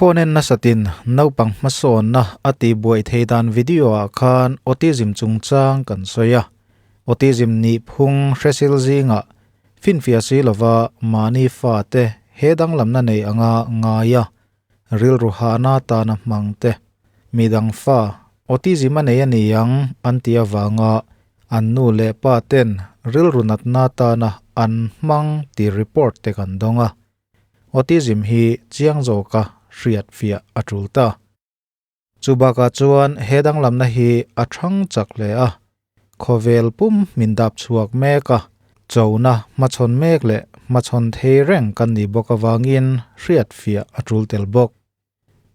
Phone en nasatin naupang hmasawnna a tihbuai thei dan video ah khan autism chungchang kan sawi a. Autism nih phung hresil zingah finfiah si lova mahni fate he danglamna nei anga ngai a, rilru hahna tana hmang te, midang fa autism a nei a ni ang an tih avanga an nu leh pa ten rilru natna tana an hmang tih report te kan dawng a. Autism hi chiang zawka hriat fiah a tul ta. Chu bakah chuan he danglamna hi a thang chak hle a, khawvel pum min dap chhuak mek a, chona hmachhawn mek leh hmachhawn thei reng kan nih bawk avangin hriat fiah a tul tel bawk.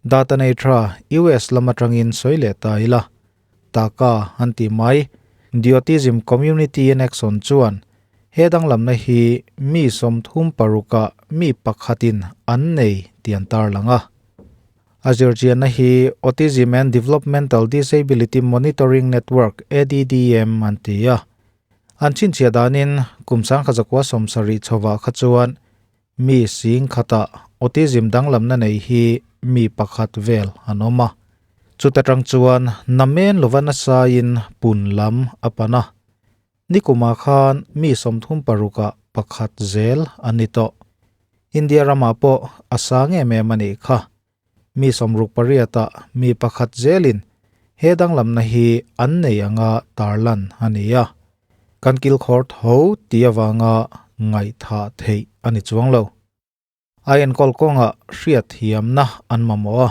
Data nei tha US lam atangin sawi leh ta ila, taka an ti mai. The Autism Community in Action chuan he danglamna hi mi 36 ah mi pakhatin an nei tih an tarlang a. A zirchianna hi Autism and Developmental Disability Monitoring Network, ADDM, an ti a. An chhinchhiah danin kum 1970 chhovah kha chuan mi sing khatah autism danglamna nei hi mi pakhat vel an awm a. Chuta tang chuan namen lova nasain pun lam a pan a. Nikumah khan mi 36 ah pakhat zel an ni tawh. India ramah pawh a sang em em a nih kha. Mi 68 ah mi pakhat zelin he danglamna hi an nei anga tarlan a ni a. Kan kilkhawr tho tih avanga ngaihthah theih a ni chuang lo. A enkawl kawngah hriat thiamna an mamawh a.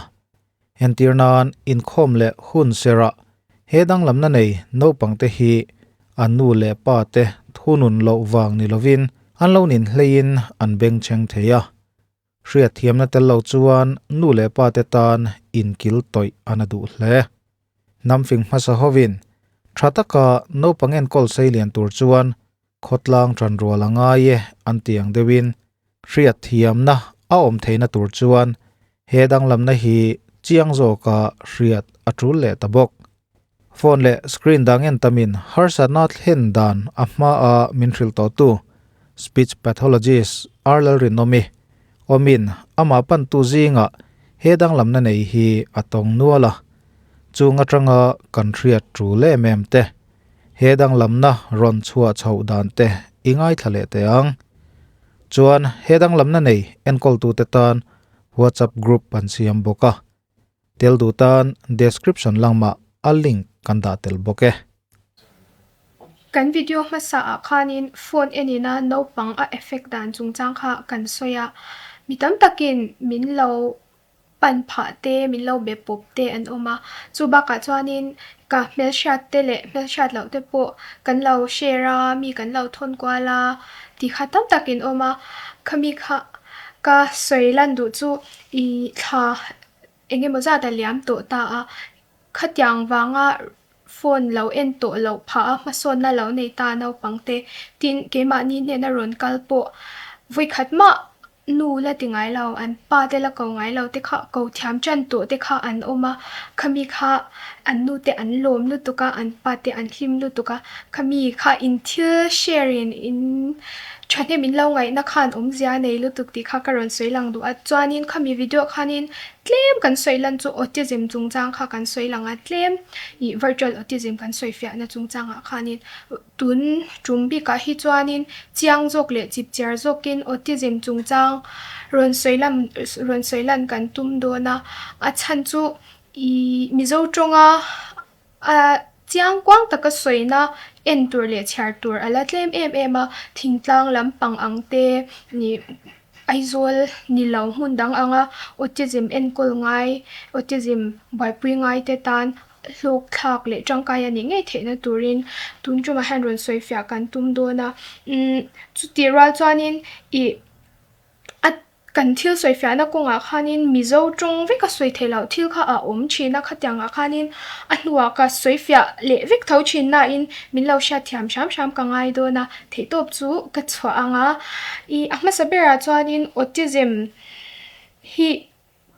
Entir nan inkhawm leh hun serah he danglamna nei naupangte hi an nu leh pa te thunun loh vang ni lovin an lo nin hleiin an bengchheng thei a. Hriat thiamna tel lo chuan nu leh pa te tan inkil tawih a na duh hle. Hnamfing hmasa hovin tha taka naupang enkawl seilian tur chuan khawtlang tanrual a ngai e an ti ang deuhin hriat thiamna a awm theihna tur chuan he danglamna hi chiang zawka hriat a tul leh ta bawk. Phone leh screen dang en tamin harsatna thlen dan a hma a min hrilh tawh tu speech pathologist R Lalrinawmi awmin amah pantu zingah he danglamna nei hi a tawng nual a. Chung atanga kan hriat tul em em te he danglamna rawn chhuah chhoh dan te i ngaithla leh teh ang. Chuan he danglamna nei enkawltu te tan WhatsApp group an siam bawk a. Tel duh tan description lamah a link kan dah tel bawk e. Kan video hmasa ah khanin phone enina naupang a effect dan chungchang kha kan sawi a, mi tam takin min lo pan phah te, min lo be pawp te an awm a. Chu bakah chuanin ka hmelhriat te leh hmelhriat loh te pawh kan lo share a, mi kan lo thawn kual a tih kha tam takin awm a. Khami kha ka sawi lan duh chu ih thla eng emaw zat a liam tawh ta a, khatiang vanga phone lo en tawh loh phah a, hmasawnna lo nei ta naupang te. Tin, keimahni hnena rawn kal pawh vawikhat mah nu la ti ngai lo, an pa te la ko ngai lo te kha ko thiam tan tawh te kha an awm a, khami kha an nu te an lawm lutuk a, an pa te an hlim lutuk a, khami kha in thil share in in thahnem in lo ngaihna khan awmzia a nei lutuk tih kha ka rawn sawi lang duh a, chuanin khami video khanin tlem kan sawi lan chu autism chungchang kha kan sawi lang a, tlem ih virtual autism kan sawi fiahna chungchangah khanin. Tun tum bikah hi chuanin chiang zawk leh chipchiar zawkin autism chungchang rawn sawi lam rawn sawi lan kan tum dawn a, a chhan chu ih Mizo tawnga a chiang kuang taka sawina en tur leh chhiar tur a la tlem em em a, thingtlang lampang ang te nih Aizawl ni lo hmun dang anga autism enkawl ngai autism buaipui ngai te tan hlawk thlak leh tangkai a nih ngei theihna turin tun tumah hian rawn sawi fiah kan tum dawn a. Umm chutih rual chuanin ih a kan thil sawi fiahna kawngah khanin Mizo tawng vek a sawi theih loh thil kha a awm thin a, khatiangah khanin a hnuah ka sawi fiah leh vek tho thin nain min lo hriat thiam hram hram ka ngai dawn a, theihtawp chu ka chhuah ang a. Ih a hmasa berah chuanin autism hi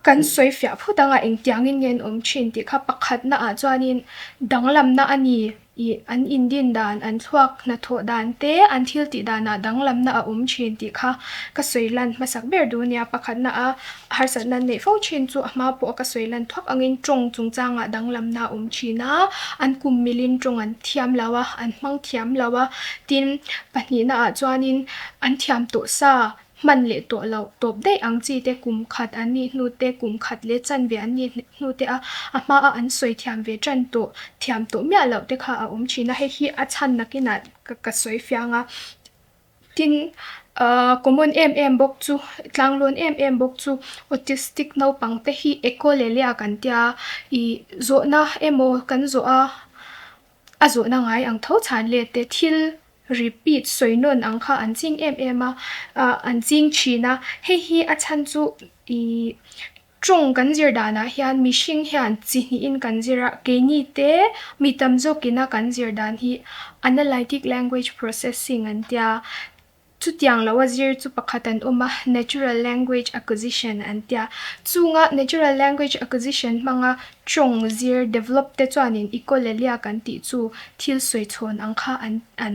Kan sawi fiah phut anga engtiangin nge an awm thin tih kha pakhatna ah chuanin danglamna a ni. Ih an indin dan, an thluak hnathawh dan te, an thil tih danah danglamna a awm thin tih kha ka sawi lan hmasak ber duh a nia. Pakhatna a harsatna an neih fo thin chu a hma pawh a ka sawi lan thuak angin tawng chungchangah danglamna a awm thin a, an kum milin tawng an thiam lo a, an hmang thiam lo a, tin pahnihna ah chuanin an thiam tawh sa hman leh tawh loh tawp daih ang chi te kum khat an nih hnu te, kum khat leh chanve an nih hnu te a a hma a an sawi thiam ve tan tawh thiam tawh miah loh te kha a awm thin a, hei hi a chhan nakinah ka ka sawi fiang a. Tin ahh common em em bawk chu tlanglawn em em bawk chu autistic naupang te hi echolalia kan tia ih zawhna emaw kan zawh a a zawhna ngai ang tho chhan let te thil repeat sawi nawn ang kha an ching em em a ah an ching thin a hei hi a chhan chu ih tawng kan zir danah hian mihring hian chi hnihin kan zir a keini te mi tam zawkina kan zir dan hi analytic language processing an tia Chutiang lo a zir chu pakhat an awm a, Natural Language Acquisition an tia. Chunga Natural Language Acquisition hmanga tawng zir develop te chuanin echolalia kan tih chu thil sawi chhawn ang kha an an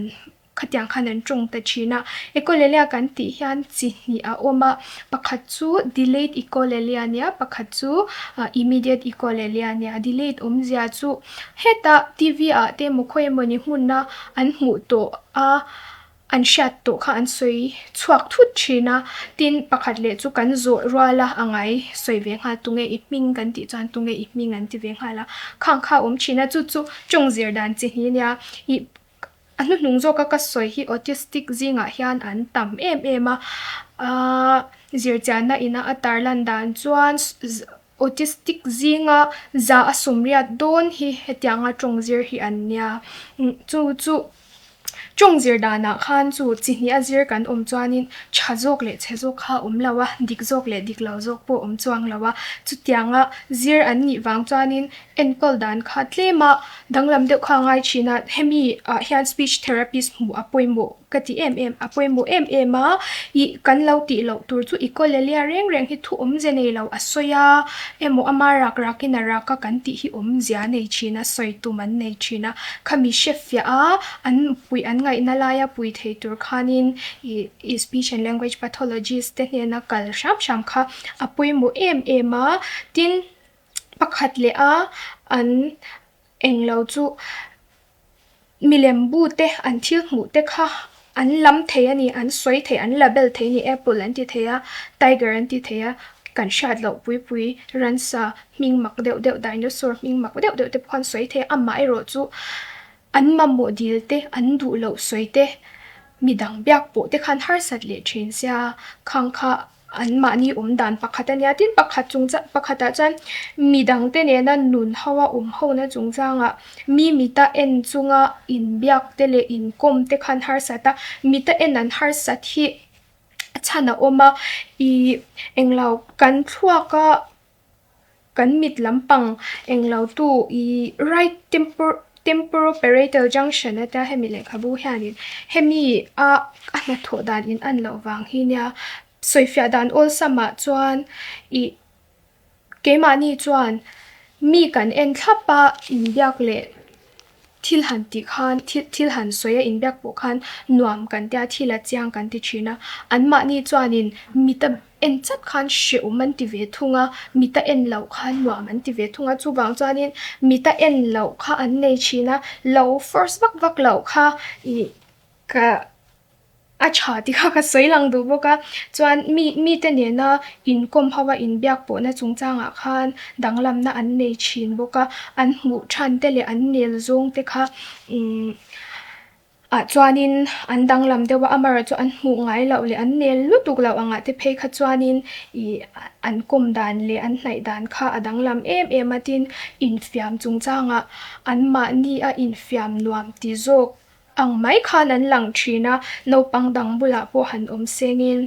khatiang khan an tawng ta thin a. Echolalia kan tih hian chi hnih a awm a, pakhat chu delayed echolalia nia, pakhat chu immediate echolalia nia. Delayed awmzia chu hetah TV ah te emaw khawi emawni hmuna an hmuh tawh a, An hriat tawh kha an sawi chhuak thut thin a, tin pakhat leh chu kan zawh rual a, a ngai sawi ve nghal tunge i hming kan tih chuan tunge i hming an ti ve nghal a, khang kha a awm thin a, chu chu tawng zir dan chi hnih nia, ih a hnuhnung zawka ka sawi hi autistic zingah hian an tam em em a, aaa zirchianna ina a tarlan dan chuan autistic zinga za a sawmriat dawn hi hetianga tawng zir hi an nia, chu chu. Tawng zir danah khan chu chi hnih a zir kan awm chuanin tha zawk leh chhe zawk kha a awm lo a, dik zawk leh dik lo zawk pawh a awm chuang lo a. Chutianga zir an nih vang chuanin enkawl dan kha tlema danglam deuh kha a ngai thin a, hemi ah hian speech therapist hmuh a pawimawh ka ti em em a pawimawh em em a, ih kan lo tih loh tur chu i kaw lelia reng reng hi thu awmze nei lo a sawi a, emaw ama rak rakin a rak a kan tih hi awmzia a nei thin a, sawi tum an nei thin a, khami hre fiah a, an puih an ngaihna laia pui thei tur khanin ih ih speech and language pathologist te hnena kal hram hram kha a pawimawh em em a, tin pakhat leh a an englo chu. Milem bu te an thil hmuh te kha an lam thei a ni, an sawi thei, an label thei a ni, apple an ti thei a, tiger an ti thei a, kan hriat loh pui pui ransa hming mak deuh deuh dinosaur hming mak deuh deuh te pawh an sawi thei a, amaherawh chu an mamawh dil te an duh loh sawi te midang biak pawh te khan harsat leh thin sia khang kha. An mahni awm dan pakhat a nia, tin pakhat chung chuan pakhatah chuan midang te nena nun ho a awm ho na chung changah mi mita en chunga inbiak te leh inkawm te khan harsat a, mita en an harsat hi a chhan a awm a, ih englo kan thluak a. Kan mit lampang englo tu ih right tempor temporoparietal junction a tia hemi lehkhabu hianin hemi a a hnathawh dan in an loh vang hi nia sawifiah dan awlsamah chuan ih keimahni chuan mi kan en thlap a inbiak leh thil han tih khan thil thil han sawi a inbiak pawh khan nuam kan tia thil a chiang kan ti thin a anmahni chuanin mita en chat khan hrehawm an ti ve thung a mita en loh khan nuam an ti ve thung a chuvang chuanin mita en loh kha an nei thin a lo force vak vak loh kha ih ka a tha ti kha ka sawi lang duh bawk a chuan mi mite nena inkawm ho a inbiak pawhna chungchangah khan danglamna an nei thin bawk a an hmuh than te leh an nel zawng te kha umm ah chuanin an danglam deuh a amaherawhchu chu an hmuh ngai loh leh an nel lutuk loh angah te phei kha chuanin ih an kawm dan leh an hnaih dan kha a danglam em em a tin infiam chungchangah an mahni a infiam nuam ti zawk ang mai khan an lang thin a, naupang dang bulah pawh han awm sengin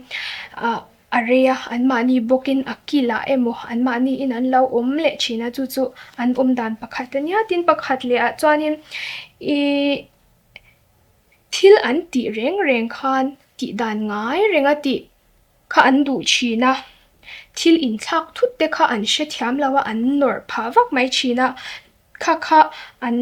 ah a rei a, anmahni bawkin a kilah emaw anmahniin an lo awm leh thin a, chu chu an awm dan pakhat a nia. Tin pakhat leh ah chuanin ih thil an tih reng reng khan tih dan ngai reng a tih kha an duh thin a, thil inthlak thut te kha an hrethiam lo a, an nawrh phah vak mai thin a, kha kha an.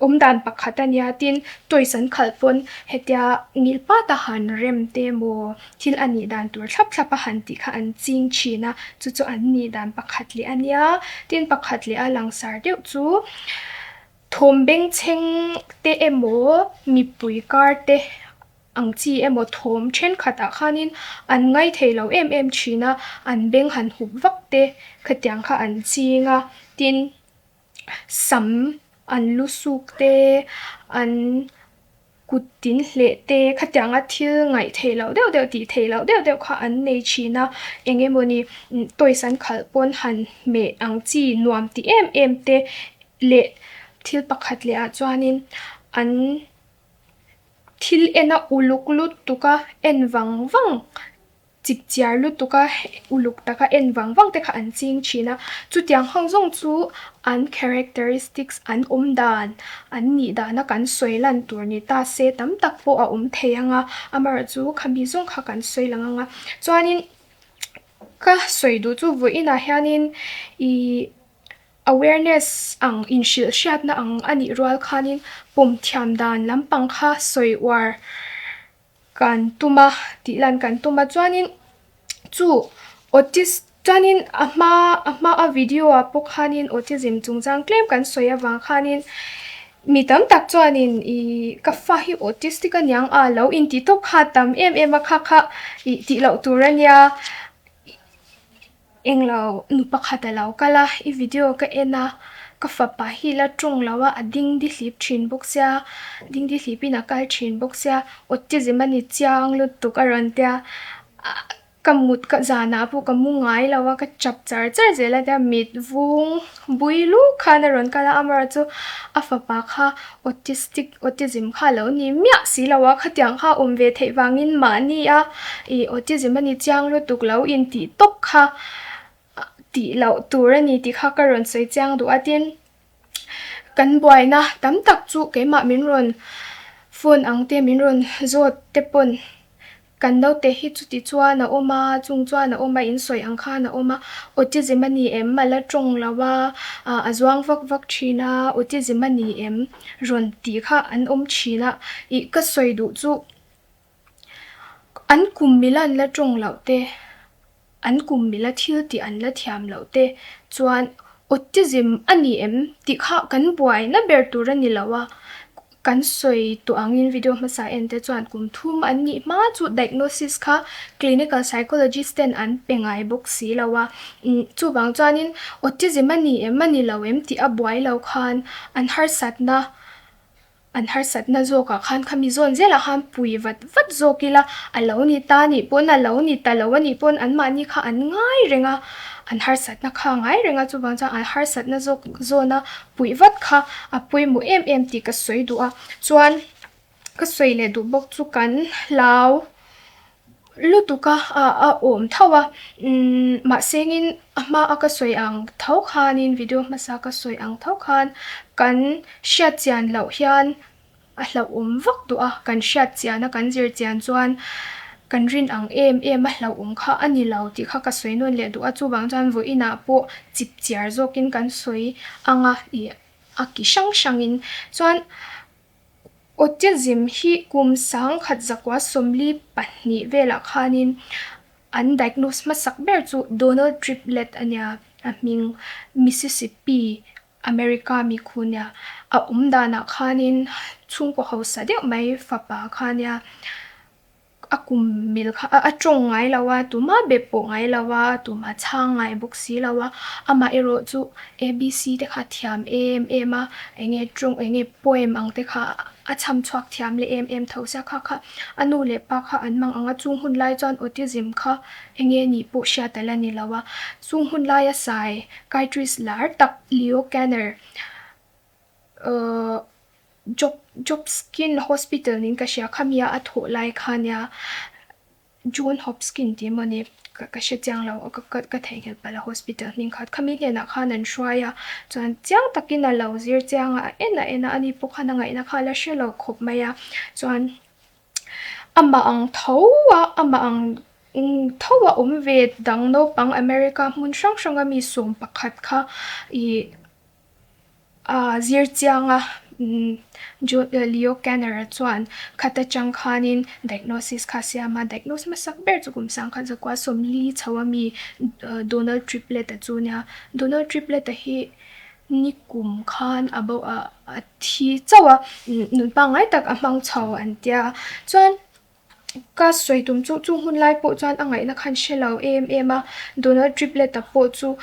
Awmdan pakhat a nia, tin toys an khalh pawn hetia ngil pat a han rem te emaw thil a nih dan tur thlap thlap a han tih kha an ching thin a, chu chu an nih dan pakhat leh a nia, tin pakhat leh a langsar deuh chu thawm bengchheng te emaw mipui kar te ang chi emaw thawm thenkhat ah khanin an ngaithei lo em em thin a, an beng han hup vak te khatiang kha an ching a, tin. Sam an lu suk te, an kut tin hleh te, khatianga thil ngaih theih loh deuh deuh tih theih loh deuh deuh kha an nei thin a, eng emawni toys an khalh pawn han hmeh ang chi nuam ti em em te leh thil pakhat leh ah chuanin an thil en a uluk lutuk a en vang vang. Chip chiar lutuk a, uluk taka en vang vang te kha an ching thin a. Chutiang ho zawng chu an characteristics, an awm dan, an nih dana kan sawi lan tur ni ta se tam tak pawh a awm thei ang a, amaherawhchu khami zawng kha kan sawi lang ang a. Chuanin ka sawi duh chu vawiinah hianin ih awareness ang inhrilh hriatna ang a nih rual khanin pawm thiam dan lampang kha sawi uar Kan tum a, tih lan kan tum a chuanin chu autis chuanin a hma a hma a video ah pawh khanin autism chungchang tlem kan sawi avang khanin mi tam tak chuanin ihh ka fa hi autistic aniang a lo intih tawp kha a tam em em a kha kha ih tih loh tur ania. Englo nu pakhat a lo kal a, i video ka en a, ka fapa hi la tawng lo a, a ding di hlip thin bawk sia, ding di hlip in a kal thin bawk sia, autism a ni chiang lutuk a rawn tia, ka mut ka zanah pawh ka mu ngai lo a, ka chap char char zel a tia mit vung bui luk khan a rawn kal a, amaherawhchu chu a fapa kha autistic autism kha a lo ni miah si lo a, khatiang kha a awm ve theih vangin mahni a ih autism a ni chiang lutuk lo intih tawp kha tih loh tur a ni tih kha ka rawn sawi chiang duh a tin kan buaina tam tak chu keimah min rawn phone ang te min rawn zawt te pawn. Kan naute hi chuti chuan a awm a, chung chuan a awm a, insawi ang khan a awm a, autism a ni em? A la tawng lo a, a zuang vak vak thin a, autism a ni em? Rawn tih kha an awm thin a, ih ka sawi duh chu an kum mila an la tawng loh te, an kum mila thil tih an la thiam loh te chuan autism a ni em tih kha kan buaina ber tur a ni lo a, Kan sawi tawh angin video hmasa en te chuan kum thum an nih hma chu diagnosis kha clinical psychologist ten an pe ngai bawk si lo a. Chuvang chuanin autism a ni em a ni lo em tih a buai lo khan an harsatna an harsatna zawkah khan khami zawn zelah khan pui vat vat zawk ila a lo ni ta nih pawn a lo ni ta lo a nih pawn anmahni kha an ngai reng a an harsatna kha a ngai reng a chuvang chuan an harsatna zawk zawna puih vat kha a pawimawh em em tih ka sawi duh a chuan ka sawi leh duh bawk chu kan hlau lutuk a ah a awm tho a umm mahse engin a hma a ka sawi ang tho khanin video hmasa ka sawi ang tho khan kan hriat chian loh hian A hlauhawm vak duh a, kan hriat chian a, kan zir chian chuan kan rin ang em em a hlauhawm kha a ni lo tih kha ka sawi nawn leh duh a, chuvang chuan vawiinah pawh chip chiar zawkin kan sawi ang a, ih a ki hrang hrangin chuan autism hi kum sangkhat zakua 42 velah khanin an diagnose hmasak ber chu Donald Triplett a nia, a hming Mississippi America mi khu nia a awm danah khanin chhungkaw hausa deuh mai fapa kha nia a kum mil kha a tawng ngai lo a tuma be pawh ngai lo a tuma chhang ngai bawk si lo a amah erawh chu ABC te kha a thiam em em a eng nge tawng eng nge poem ang te kha a chham chhuak thiam leh em em tho sia kha kha a nu leh pa kha an mang ang a chung hun lai chuan autism kha eng nge nih pawh hriat a la ni lo a chung hun laia sai Psychiatrist lar tak Leo Kanner Job Jobskin Hospital niin ka hria khamia a thawh lai kha nia John Hopskin tih emaw ni ka ka hre chiang lo ka ka ka theihnghilh palh a hospital hming kha khami hnenah khan an hruai a chuan chiang takin a lo zir chiang a a en a en a ani pawh khan a ngaihna kha a la hre lo khawp mai a chuan Amah ang tho a, amah ang tho a awm ve dang naupang America hmun hrang hrang a mi 11 kha ih a zir chiang a. Leo Kanner-a chuan khat atang khanin diagnosis kha a siam a, diagnose hmasak ber chu kum 1940 chho a mi Donald Triplett-a chu a nia. Donald Triplett-a hi ni kum khan a bo a a thi chauh a, nun pangngai tak a hmang chho an tia. Chuan ka sawi tum chu chung hun lai pawh chuan a ngaihna khan hre lo em em a, Donald Triplett-a pawh chu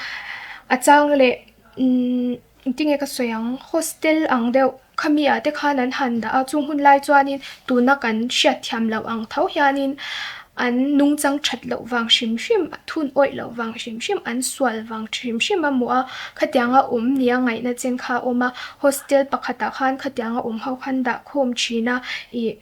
a chang leh umm engtinge ka sawi ang hostel ang deuh khami ah te khan an han dah a, chung hun lai chuanin tuna kan hriatthiam loh ang tho hianin an nungchang that loh vang hrim hrim thun awih loh vang hrim hrim an sual vang hrim hrim a hmuh a, khatianga awm nia ngaihna chen kha a awm a, hostel pakhatah khan khatianga awm ho khan dah khawm thin a ih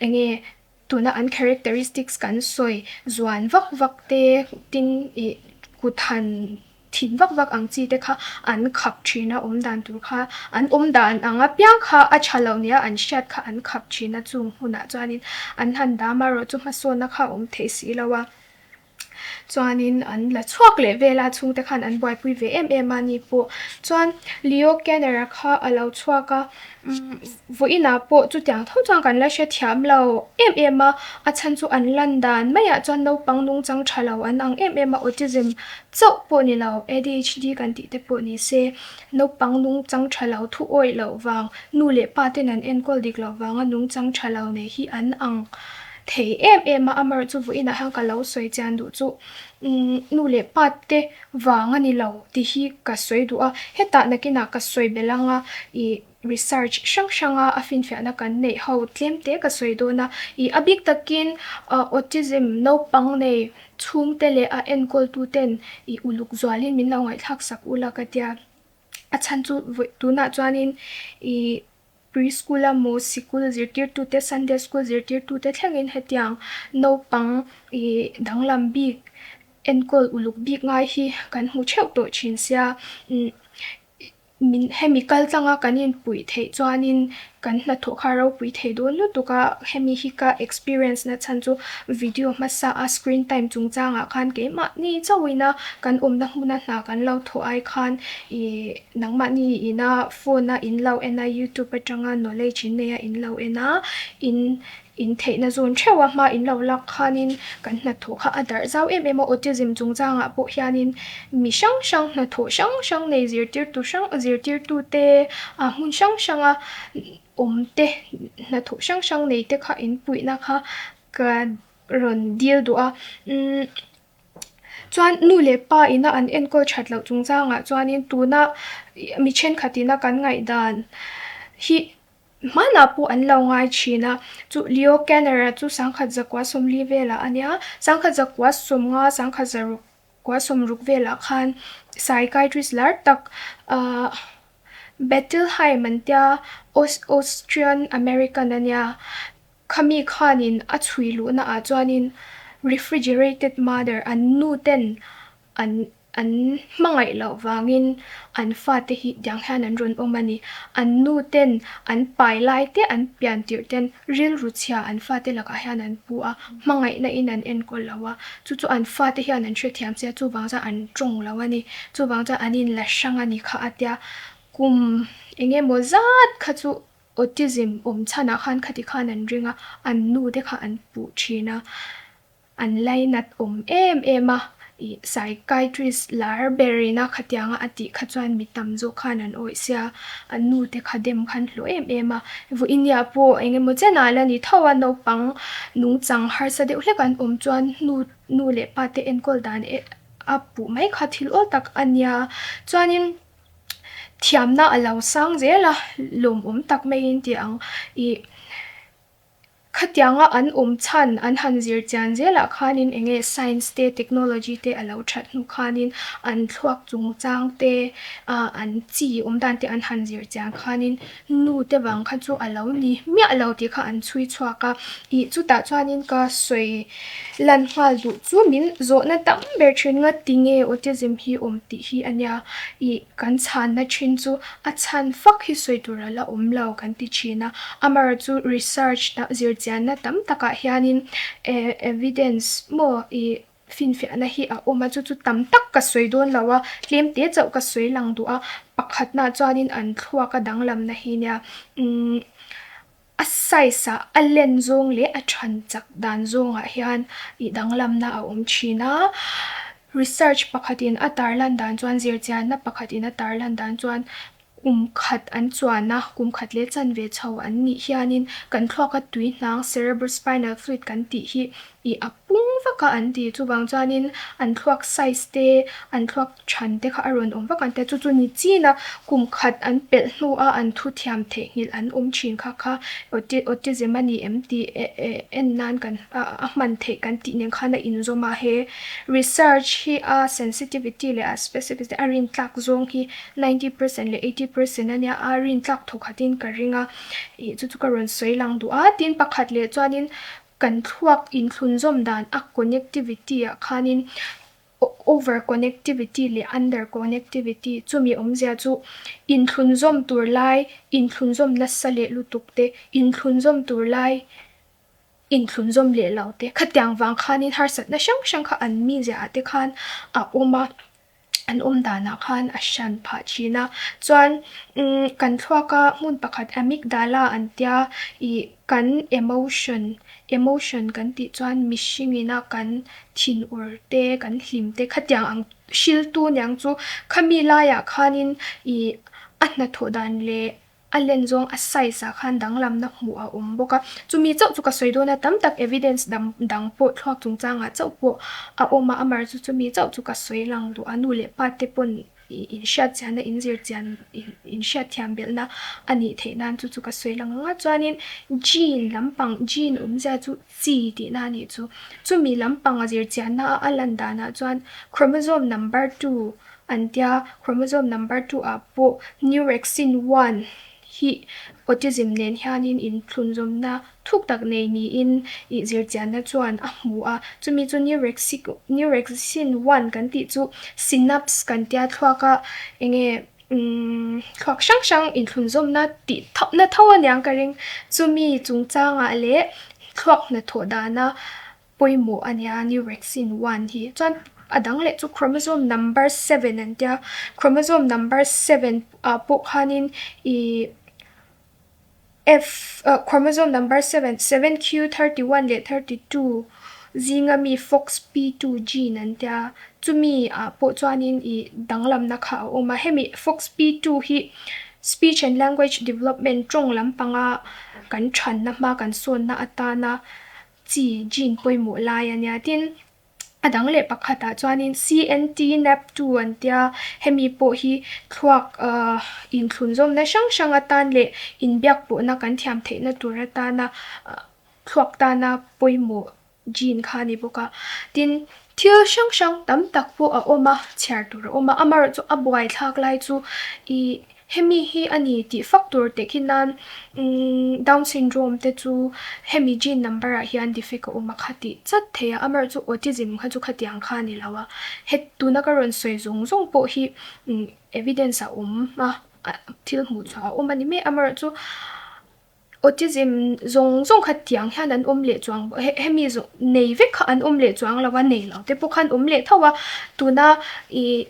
enge tuna an characteristics kan sawi zuan vak vak te tin ih kut han thin vak vak ang chi te kha an khap thin a awm dan tur kha an awm dan ang apiang kha a tha lo nia an hriat kha an khap thin a chung hunah chuanin an han dam a erawh chu hmasawnna kha a awm thei si lo a. Chuanin an la chhuak leh vel a, chhungte khan an buaipui ve em em a ni pawh. Chuan Leo Kanner-a kha a lo chhuak a, vawiinah pawh chutiang tho chuan kan la hrethiam lo em em a, a chhan chu an lan dan maiah chuan naupang nungchang tha lo an ang em em a, autism chauh pawh ni lo, ADHD kan tih te pawh ni se, naupang nungchang tha lo thu awih loh vang, nu leh pa ten an enkawl dik loh vanga nungchang tha lo nei hi an ang. Thei em em a, amaherawh chu vawiinah hian ka lo sawi chian duh chu nu leh pa te vang a ni lo tih hi ka sawi duh a, hetah nakinah ka sawi belh ang a, ih research hrang hrang a a finfiahna kan neih ho tlem te ka sawi dawn a, ih a bik takin autism naupang nei chhungte leh a enkawl tu ten ih uluk zualin min lo ngaihthlak sak ula ka tia, a chhan chu vawi tunah chuanin ih. Pre-school a maw sikul zirtirtute, Sunday school zirtirtute thlengin hetiang naupang ih danglam bik enkawl uluk bik ngai hi kan hmu theuh tawh thin sia. Min hemi kal tlanga kan inpuih theih chuanin kan hnathawh kha a ropui thei dawn lutuk a, hemi hi ka experience na chhan chu video hmasa a screen time chungchangah khan keimahni chauhin a kan awmna hmuna hna kan lo thawh ai khan ih Nangmahni ina phone a in lo en a, youtube atanga knowledge in nei a in lo en a, in in theihna zawn theuh a hma in lo lak khanin kan hnathawh kha a darh zau em em a, autism chungchangah pawh hianin mi hrang hrang hnathawh hrang hrang nei zirtirtu hrang zirtirtu te ah hmun hrang hranga awm te hnathawh hrang hrang nei te kha in puihna kha ka rawn dil duh a umm. Chuan nu leh pa ina an enkawl that loh chungchangah chuanin tuna mi thenkhat ina kan ngaihdan hi hmanah pawh an lo ngai thin a, chu Leo Kanner-a chu 1940 velah a nia, 1950, 1960 velah khan psychiatrist lar tak ahh Bettelheim an tia Austrian American a nia. Khami khanin a chhui luhna ah chuanin refrigerated mother an nu ten an an hmangaih loh vangin an fate hi tiang hian an rawn awm a ni. An nu ten an pai lai te an pian tirh ten rilru chhia an fate lakah hian an pu a, hmangaihna in an enkawl lo a, chu chu an fate hian an hrethiam sia chuvang chuan an tawng lo a ni. Chuvang chuan an inla hrang a ni kha a tia kum eng emaw zat kha chu Autism awm chhanah khan khati khan an ring a, an nu te kha an puh thin a, an lainat awm em em a, ih psychiatrist lar ber ina khatianga a tih kha chuan mi tam zawk khan an awih sia, an nu te kha dem khan hlawh em em a, vawinia pawh eng emaw chenah la ni tho a, naupang nungchang harsa deuh hlek an awm chuan nu nu leh pa te enkawl dan a puh mai kha thil awl tak a nia, chuanin. Thiamna a lo sang zel a, lawmawm tak maiin tih ang. Ih khatianga an awm chhan an han zir chian zelah khanin eng nge science te technology te a lo that hnu khanin an thluak chungchang te ah an chi awm dan te an han zir chian khanin nu te vang kha chu a lo ni miah lo tih kha an chhui chhuak a. Ih chutah chuanin ka sawi lan nghal duh chu min zawhna tam ber thin nga tinge autism hi awm tih hi a nia ih kan chhanna thin chu a chhan fak hi sawi tur a la awm lo kan ti thin a amaherawh chu research zirchianna tam takah hianin evidence maw ih. Finfiahna hi a awm a, chu chu tam tak ka sawi dawn lo a, tlem te chauh ka sawi lang duh a, pakhatnaah chuanin an thluak a danglamna hi nia umm a size ah a len zawng leh a than chak dan zawngah hian ih danglamna a awm thin a, research pakhatin a tarlan dan chuan zirchianna pakhatin a tarlan dan chuan Kum khat an chuan a, kum khat leh chanve chho an nih hianin kan thluaka tui hnang cerebrospinal fluid kan tih hi ih a pung vak a an ti. Chuvang chuanin an thluak size te, an thluak than te kha a rawn awm vak an ti a, chu chu ni chin a kum khat an pelh hnua an thu thiam theihnghilh an awm thin kha kha autism a ni em tih en nan kan a hman theih kan tih nen khan a inzawm a. He research hi a sensitivity leh a specificity a rintlak zawng hi 90% leh 80% a nia a rin tlak thawk khatin ka ring a, ih chu chu ka rawn sawi lang duh a, tin pakhat leh chuanin kan thluak inthlunzawm dan a connectivity ah khanin over connectivity leh under connectivity chumi awmzia chu inthlunzawm tur lai inthlunzawm nasa leh lutuk te inthlunzawm tur lai inthlunzawm leh lo te khatiang vang khanin harsatna hrang hrang kha an mizia ah te khan a awm a. an awm danah khan a hran phah thin a chuan umm kan thluaka hmun pakhat amygdala an tia ih kan emotion emotion kan tih chuan mihring ina kan thinur te kan hlim te khatiang ang hriltu niang chu khami laiah khanin ih a hnathawh dan leh A len zawng a size ah khan danglamna hmuh a awm bawk a, chumi chauh chu ka sawi dawn a, tam tak evidence dang dang pawh thluak chungchangah chauh pawh a awm a, amar chu chumi chauh chu ka sawi lang duh a, nu leh pa te pawn inhriat chianna inzir chian inhriat thiam belhna a nih theih nan chu chu ka sawi lang ang a, chuanin gene lampang gene awmzia chu chi tihna a nih chu, chumi lampang a zir chianna a lan danah chuan chromosome number 2 An tia, chromosome number 2 ah pawh neurexin 1 hi autism nen hianin inthlunzawmna thuk tak nei niin ih zirchianna chuan a hmu a. Chumi chu neurexin 1 kan tih chu synapse kan tia thluak a enge thluak hrang hrang inthlunzawmna tih na tho aniang ka ring. Chumi chungchangah leh thluak hnathawh dana pawimawh a nia neurexin 1 hi. Chuan a dang leh chu chromosome number 7 an tia, chromosome number 7 ah pawh khanin ih F chromosome number 7, 7q31 leh 32 zinga mi FOXP2 gene an tia, chumi ah pawh chuanin ih danglamna kha a awm a, hemi FOXP2 hi speech and language development tawng lampanga kan thanna hma kan sawnna atana chi gene pawimawh lai a nia. Tin, a dang leh pakhatah chuanin CNT-NAP2 an tia, hemi pawh hi thluak inthlunzawmna hrang hrang atan leh inbiak pawhna kan thiam theihna tur atana thluak tana pawimawh gene kha a ni bawk a. Tin, thil hrang hrang tam tak pawh a awm a, chhiar tur a awm a, amaherawhchu a buaithlak lai chu ih Hemi hi a ni tih fak tur teh khi nan Down syndrome te chu hemi gene number ah hian defect a awm a kha tih chat thei a, amaherawhchu autism kha chu khatiang kha a ni lo a, he tuna ka rawn sawi zawng zawng pawh hi evidence a awm a, thil hmuh chhuah a awm a ni mai, amaherawhchu autism zawng zawng kha tiang hian an awm leh chuang hemi zawng nei vek kha an awm leh chuang lo a, nei lo te pawh khan awm leh tho a, tuna ih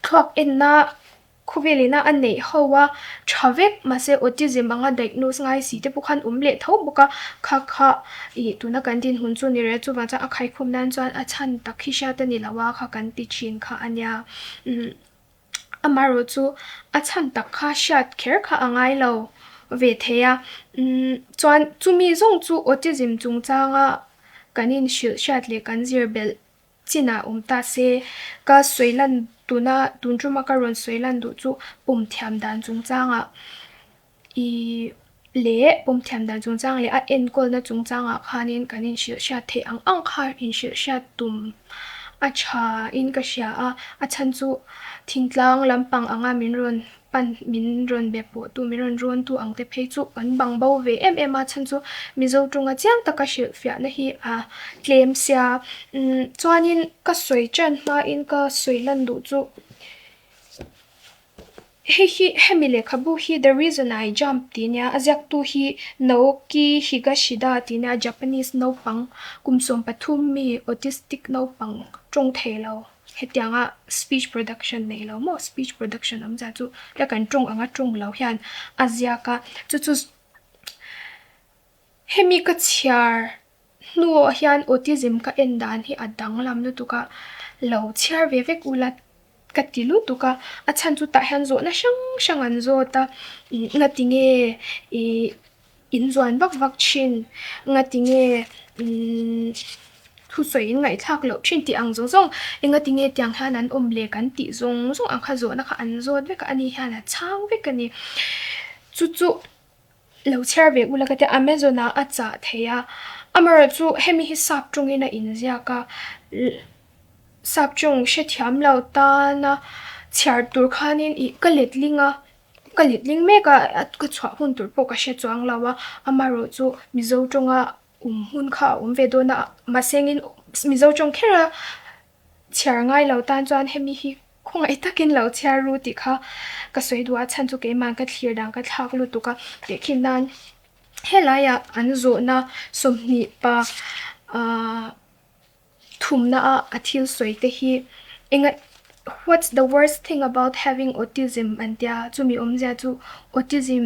thluak enna. Khawvel ina a neih ho a tha vek mahse autism anga diagnose ngai si te pawh khan awm leh tho bawk a, kha kha ih tuna kan dinhmun chu ni reh chuvang chuan a khaikhawm nan chuan a chhan tak hi hriat a ni lo a kha kan ti thin kha a nia umm amaherawh chu a chhan tak kha hriat kher kha a ngai lo ve thei a umm chuan chumi zawng chu autism chungchanga kan inhrilh hriat leh kan zir belh Chinah awm ta se, ka sawi lan tuna tun tuma ka rawn sawi lan duh chu pawm thiam dan chungchangah ih leh pawm thiam dan chungchang leh a enkawlna chungchangah khanin kan inhrilh hriat theih ang ang kha inhrilh hriat tum a tha in ka hria a, a chhan chu thingtlang lampang anga min rawn pan min rawn be pawh tu min rawn rawn tu ang te phei chu kan bang bo ve em em a chhan chu Mizo tawnga chiang taka hrilh fiahna hi a tlem sia umm chuanin ka sawi tan hmain ka sawi lan duh chu Hei hi hemi lehkhabu hi The Reason I Jump tih nia a ziaktu hi Naoki Higashida tih nia Japanese naupang kum 13 mi autistic naupang tawng thei lo hetianga speech production nei lo maw speech production awmzia chu la kan tawng anga tawng lo hian a ziak a chu chu hemi ka chhiar hnuah hian autism ka en dan hi a danglam lutuk a lo chhiar ve vek ula ka ti lutuk a a chhan chu tah hian zawhna hrang hrang an zawt a nga ti nge ih in zuan vak vak thin nga ti nge imm thusawi in ngaihthlak loh thin tih ang zawng zawng enga ti nge tiang hian an awm leh kan tih zawng zawng ang kha zawhna kha an zawt vek a ani hian a chhang vek a ni chu chu. Lo chhiar ve ula ka tia Amazon ah a chah thei a, amaherawhchu hemi hi sap tawngin a inziak a, sap tawng hrethiam lo tana chhiar tur khanin ih ka letling a, ka letling mek a ka chhuah hun tur pawh ka hre chuang lo a, amaherawhchu Mizo tawnga awm hun kha a awm ve dawn a, mahse engin Mizo tawng kher a chhiar ngai lo tan chuan hemi hi khawngaih takin lo chhiar ru tih kha ka sawi duh a chhan chu keimah ka thlir dan ka thlak lutuk a tehkhin nan helaiah an zawhna 20 pa ahh thumna a a thil sawi te hi enga what's the worst thing about having autism an tia chumi awmzia chu autism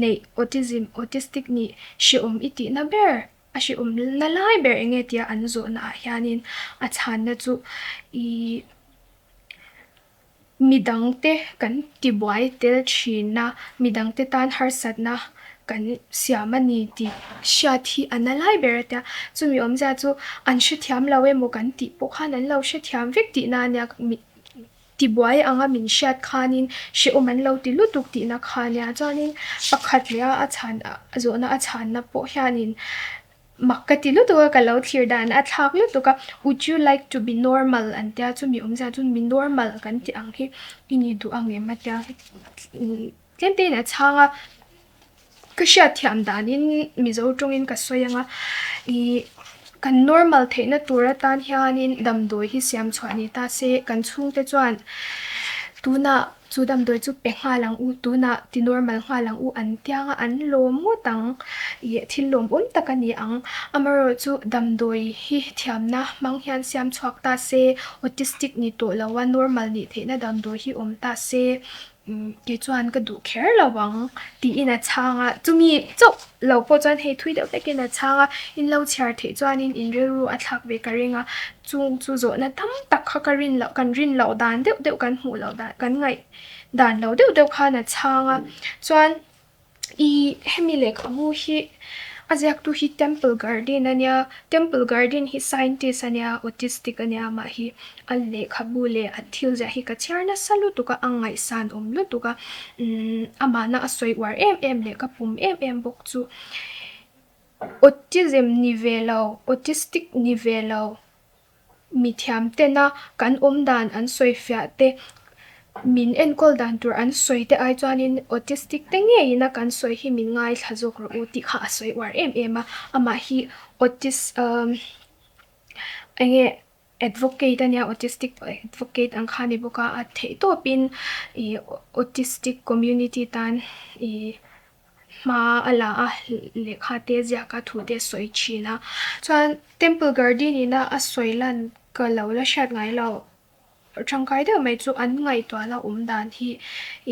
neih autism autistic nih hrehawm i tihna ber. A hrehawm na lai ber eng nge tia an zawhna ah hianin a chhanna chu ihh midangte kan tibuai tel thin a, midangte tan harsatna kan siam a ni tih hriat hi a na lai ber a tia. Chumi awmzia chu an hrethiam lo emaw kan tih pawh khan an lo hrethiam vek tihna a nia. Tibuai anga min hriat khanin hrehawm an lo ti lutuk tihna kha nia. Chuanin pakhat leh a a chhan a zawhna a chhanna pawh hianin mak ka ti lutuk a, ka lo thlir dan a thlak lutuk a. Would you like to be normal an tia chumi awmzia chu mi normal kan tih ang hi i ni duh ang em a tia. Tlem te in a chhang a, ka hriat thiam danin Mizo tawngin ka sawi ang a, ih kan normal theihna tur atan hianin damdawi hi siam chhuah ni ta se kan chhungte chuan tunah chu damdawi chu pe nghal ang u tunah ti normal nghal ang u an tiang a an lawm ngawt ang ih thil lawmawm tak a ni ang. Amaherawhchu damdawi hi thiamna hmang hian siam chhuak ta se autistic ni tawh lo a normal nih theihna damdawi hi awm ta se. Kei chuan ka duh kher lo ang tiin a chhang a, chumi chauh lo pawh chuan hei thui deuh vekin a chhang a, in lo chhiar theih chuanin in rilru a thlak ve ka ring a, chung chu zawhna tam tak kha ka rin loh kan rin loh dan deuh deuh kan hmuh loh dan kan ngaih dan lo deuh deuh khan a chhang a, chuan. Ih hemi lehkhabu hi a ziaktu hi Temple Garden a nia Temple Garden hi scientist a nia autistic a nia amah hi a lehkhabu leh a thil ziah hi ka chhiar nasa lutuk a a ngaihsan awm lutuk a umm amahna a sawi uar em em leh ka pum em em bawk chu autism ni ve lo autistic ni ve lo. Mi thiam tena kan awm dan an sawi fiah te, min enkawl dan tur an sawi te ai chuanin autistic te ngeiin a kan sawi hi min ngaithla zawk rawh u tih kha a sawi uar em em a. Amah hi autis umm eng nge advocate a nia autistic advocate ang kha a ni bawk a, a theih tawpin ih autistic community tan ih hma a la a lehkha te ziak a thu te a sawi thin a chuan temple garden in a a sawi lan ka lo la hriat ngai lo tangkai deuh mai chu an ngaihtuah na awm dan hi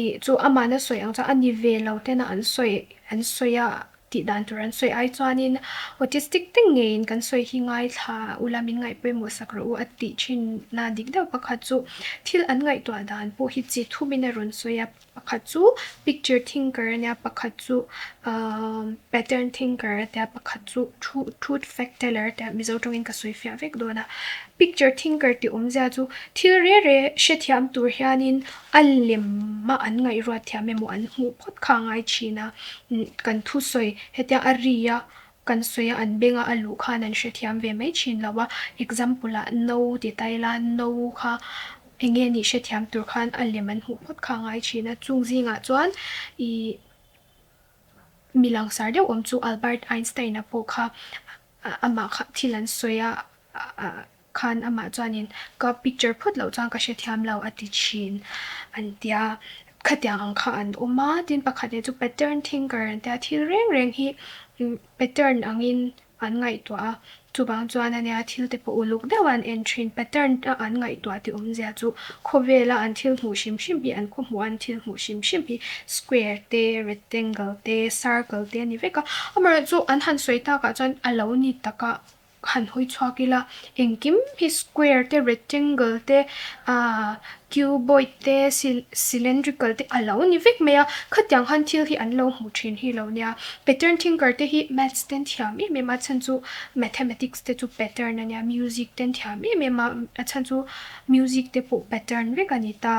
ih chu amahna sawi ang chuan a ni ve lo tena an sawi an sawi a tih dan tur an sawi ai chuanin autistic te ngeiin kan sawi hi ngaithla ula min ngaih pawimawh sak rawh u a tih thin na dik deuh pakhat chu thil an ngaihtuah dan pawh hi chi thumin a rawn sawi a. Pakhat chu picture thinker a nia pakhat chu ahh pattern thinker a tia pakhat chu truth fact teller a tia mizo tawngin ka sawi fiah vek dawn a picture thinker tih awmzia chu thil reh reh hrethiam tur hianin a lem a an ngaihruat thiam emaw an hmuh phawt kha a ngai thin a kan thusawi hetia a ri a kan sawi a an beng a a luh khan an hrethiam ve mai thin lo a example ah no ti ta ila no kha. Eng nge nih hrethiam tur khan a lem an hmuh phawt kha a ngai thin a, chung zingah chuan ih mi langsar deuh awm chu Albert Einstein-a pawh kha amah kha thil an sawi a khan amah chuanin ka picture phawt loh chuan ka hrethiam lo a ti thin an tia. Khatiang ang kha an awm a, tin pakhat leh chu pattern thinker an tia, thil reng reng hi pattern angin an ngaihtuah a, chuvang chuan ania thil te pawh uluk deuh a an en thin, pattern a an ngaihtuah tih awmzia chu khawvela an thil hmuh hrim hrim hi an khawhmuh a an thil hmuh hrim hrim hi square te rectangle te circle te a ni vek a, amaherawhchu an han sawi takah chuan a lo ni tak a. Han hawi chhuak ila, engkim hi square te, rectangle te, ahh cuboid te, cylindrical te a lo ni vek mai a, khatiang khan thil hi an lo hmu thin hi lo nia. Pattern thinker te hi maths ten thiam em em a, chhan chu mathematics te chu pattern a nia, music ten thiam em em a, a chhan chu music te pawh pattern vek a ni ta.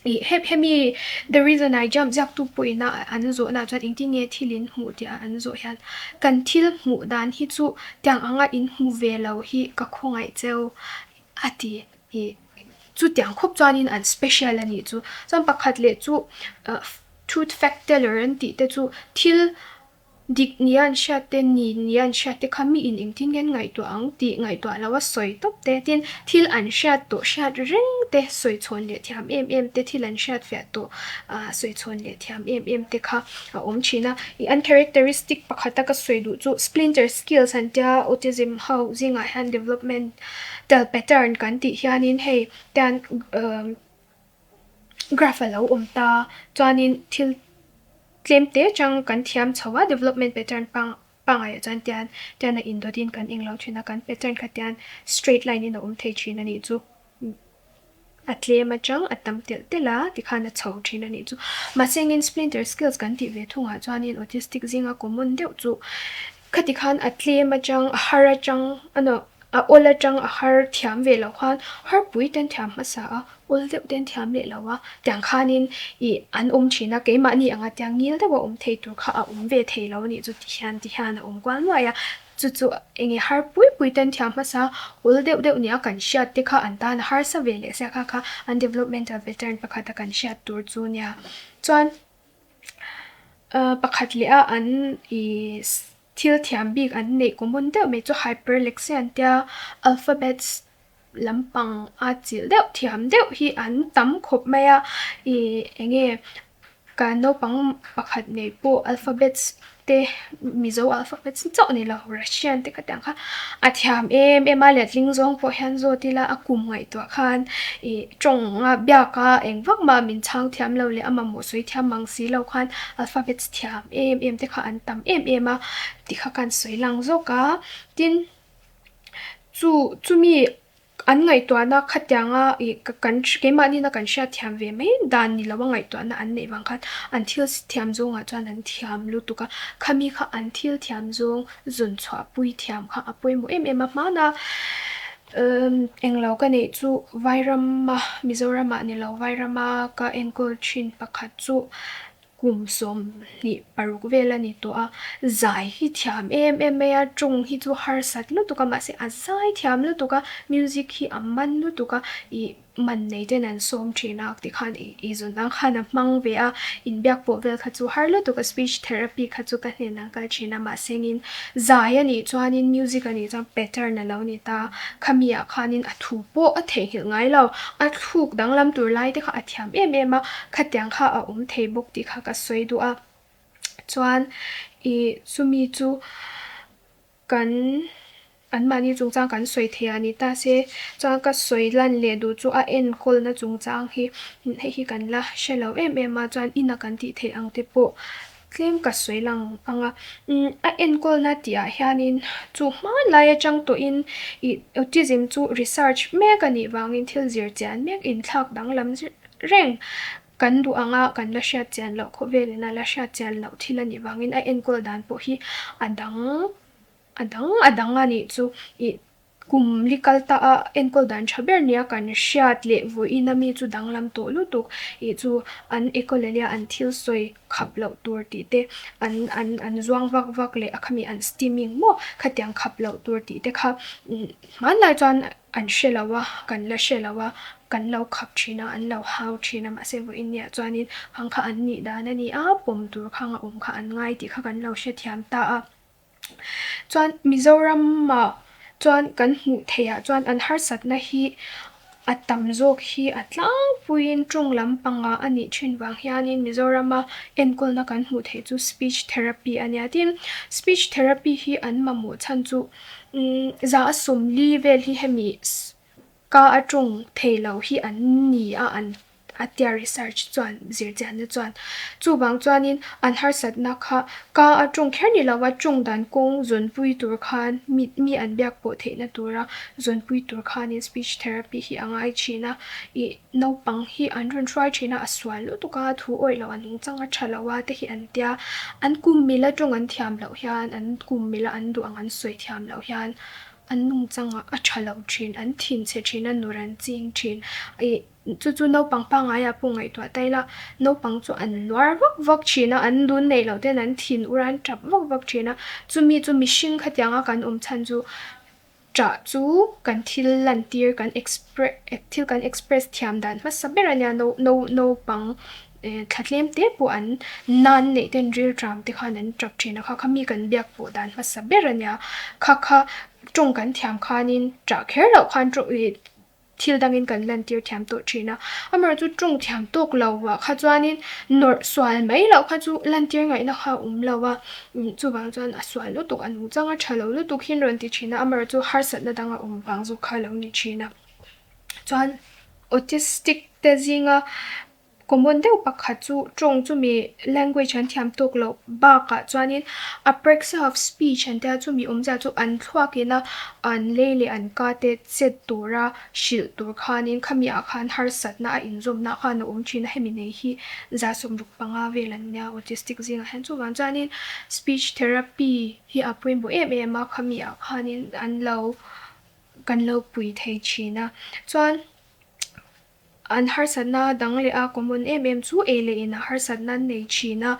Ih hemi the reason I jump ziaktu pawhin a an zawhna chuan engtin nge thil in hmuh tih a an zawh hian kan thil hmuh dan hi chu tiang anga in hmu ve lo hi ka khawngaih cheu a ti ih chutiang khawp chuanin an special a nih chu chuan pakhat leh chu truth fact teller an tih te chu thil Dik nia an hriat te, ni nia an hriat te kha mi in engtin nge an ngaihtuah ang tih ngaihtuah lo a sawi tawp te, tin thil an hriat tawh hriat reng te sawi chhawn leh thiam em em te, thil an hriat fiah tawh ah sawi chhawn leh thiam em em te kha a awm thin a. Ih an characteristic pakhata ka sawi duh chu splinter skills an tia autism ho zingah hian developmental pattern kan tih hianin hei tian umm graph a lo awm ta chuanin thil tlem te chang kan thiam chho a development pattern pang pangai ah chuan tian tian a indawt in kan englo thin a kan pattern kha tian straight line in a awm thei thin a nih chu a tlem atang a tam telh telh a tikhan a chho thin a nih chu mahse engin splinter skills kan tih ve thungah chuanin autistic zinga common deuh chu khati khan a tlem atang a har atang a nawh. A awl atang a har thiam ve loh khan har pui ten thiam hmasa a, awl deuh ten thiam leh lo a, tiang khanin ih an awm thin a, keimahni anga tiang ngil deuh a awm thei tur kha a awm ve thei lo a nih chu ti hian ti hian a awm kual nuai a, chu chu enge har pui pui ten thiam hmasa awl deuh deuh nia kan hriat te kha an tan a harsa ve leh sia kha kha an developmental pattern pakhat a kan hriat tur chu nia. Chuan pakhat leh a an ih Thil thiam bik an neih common deuh mai chu hyperlexia an tia, alphabets lampang a chilh deuh thiam deuh hi an tam khawp mai a, ih eng nge ka naupang pakhat nei pawh alphabets te Mizo alphabets chauh ni lo Russian te khatiang kha a thiam em em a, letling zawng pawh hian zawt ila a kum ngaihtuah khan ih tawng a biak a eng vak mah min chhang thiam lo leh a mamawh sawi thiam mang si lo khan alphabets thiam em em te kha an tam em em a tih kha ka han sawi lang zawk a tin chu chumi an ngaihtuahna khatianga ih ka kan keimahni na kan hriat thiam ve mai dan ni lo a ngaihtuahna an neih vang khan an thil thiam zawngah chuan an thiam lutuk a khami kha an thil thiam zawng zun chhuah pui thiam kha a pawimawh em em a hmana umm englo ka neih chu Vairama Mizoramah ni lo Vairama ka enkawl thin pakhat chu. Kum 26 vel a ni tawh a, zai hi thiam em em mai a, tawng hi chu harsat lutuk a, mahse a zai thiam lutuk a, music hi a man lutuk a, ih man nei ten an sawm thin a tikhan ih ih zun ang khan a hmang ve a, inbiak pawh vel kha chu har lutuk a, speech therapy kha chu ka hnenah an kal thin a, mahse engin zai a nih chuanin music a nih chuan pattern a lo ni ta, khami ah khanin a thu pawh a theihnghilh ngai lo, a thluk danglam tur lai te kha a thiam em em a, Khatiang kha a awm thei bawk tih kha ka sawi duh a. Chuan ih chumi chu kan anmahni chungchang kan sawi thei a ni ta se. Chuan ka sawi lan leh duh chu a enkawlna chungchang hi hei hi kan la hre lo em em a. Chuan ina kan tih theih ang te pawh tlem ka sawi lang ang a. A enkawlna tih ah hianin chu hmanlai atang tawhin ih autism chu research mek a nih vangin thil zir chian mek inthlak danglam reng. Kan duh anga kan la hriat chian loh khawvelin a la hriat chian loh thil a nih vangin a enkawl dan pawh hi a dang a dang a dang a nih chu. Ih kum li kal ta a enkawl dan tha ber nia kan hriat leh vawiin a mi chu danglam tawh lutuk ih chu an ecolalia an thil sawi khap loh tur tih te an an an zuang vak vak leh a khami an steaming maw khatiang khap loh tur tih te kha hmanlai chuan An hre lo a, kan la hre lo a, kan lo khap thin a, an lo hau thin a, mahse vawiin nia chuanin hang kha an nih dan a ni a, pawm tur khang a awm kha an ngai tih kha kan lo hrethiam ta a. Chuan Mizoramah chuan kan hmuh theih ah chuan an harsatna hi A tam zawk hi a tlangpuiin tawng lampangah a nih thin vang hianin Mizorama enkawlna kan hmuh theih chu speech therapy a nia. Tin, speech therapy hi an mamawh chhan chu 40% vel hi hemi ka a tawng thei lo hi an ni a an a tia research chuan zirchianna chuan. Chuvang chuanin an harsatna kha ka a tawng kher ni lova tawng dan kawng zawnpui tur khan mi mi an biak pawh theihna tura zawnpui tur khanin speech therapy hi a ngai thin a. Ih naupang hi an rawn hruai thin a, a sual lutuk a, thu awih loh a nungchang a tha lo a te hi an tia. An kum mila tawng an thiam loh hian an kum mila an duh ang an sawi thiam loh hian an nungchangah a tha lo thin, an thinchhe thin a, nur an ching thin. Ih. Chu chu naupang pangaiah pawh ngaihtuah ta ila, naupang chu an luar vak vak thin a, an dun neih loh ten an thin ur a, an tap vak vak thin a. Chumi chu mihring khatianga kan awm chhan chu ṭah chu kan thil lantir, kan expre thil kan express thiam dan hmasa ber a nia. Nau nau naupang thla tlem te pawh an nan neih ten rilṭam te khan an ṭap thin a, kha kha mi kan biak pawh dan hmasa ber a nia. Kha kha ṭawng kan thiam khanin ṭah kher loh khan ṭawng ih Thil dangin kan lantir thiam tawh thin a, amaherawh chu tawng thiam tawk lo ah kha chuanin nawrh sual mai loh kha chu lantir ngaihna kha a awm lo a, chuvang chuan a sual lutuk a nungchang a tha lo lutuk hi an rawn ti thin a, amaherawh chu harsatna dang a awm vang zawk kha a lo ni thin a. Chuan autistic te zinga Common deuh pakhat chu tawng chumi language an thiam tawk loh bakah chuanin apraxia of speech an tia chumi awmzia chu an thluak ina an lei leh an ka te chet tura hrilh tur khanin khami ah khan harsatna a inzawmna khan a awm thin a, hemi nei hi 65 vel an nia autistic zingah hian chuvang chuanin speech therapy hi a pawimawh em em a khami ah khanin an lo kan lo pui thei thin a chuan. An harsatna dang leh a common em em chu ei leh in a harsatna an nei thin a,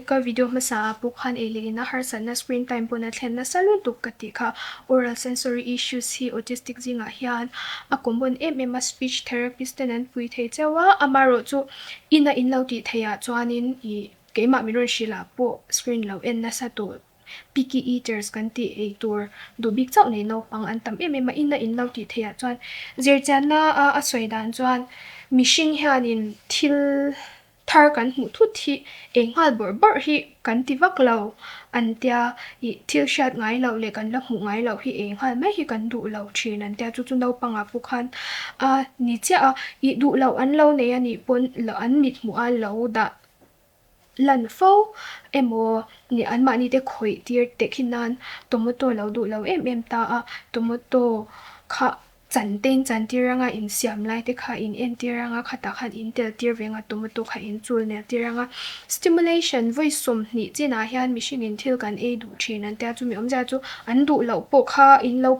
ka video hmasa ah pawh khan ei leh in a harsatna screen time pawn a thlen nasa lutuk ka tih kha. Oral sensory issues hi autistic zingah hian a common em em a, speech therapist ten an pui thei cheu a, amaherawh chu ina in lo tih theih ah chuanin ih keimah min rawn hrilh ah pawh screen lo en nasa tawh. Picky eaters kan tih ei tur duh bik chauh nei naupang an tam em em a, ina in lo tih theih ah chuan zirchianna a a sawi dan chuan mihring hianin thil thar kan hmuh thut hi ei nghal bawrh bawrh hi kan ti vak lo an tia ih thil hriat ngai loh leh kan la hmuh ngai loh hi ei nghal mai hi kan duh lo thin an tia chu chu naupang ah pawh khan a ni chiah a ih duh loh an lo nei a nih pawn an mit hmuh a lo dah lan fo emaw nih anmahni te khawih tir teh khi nan tomato lo duh lo em em ta a, tomato kha chan te in chan tir anga in siam lai te kha in en tir anga khatah khan in tel tir ve anga tomato kha in chul nel tir anga stimulation vawi 20 chinah hian mihring in thil kan ei duh thin an tia chumi awmzia chu an duh loh pawh kha in lo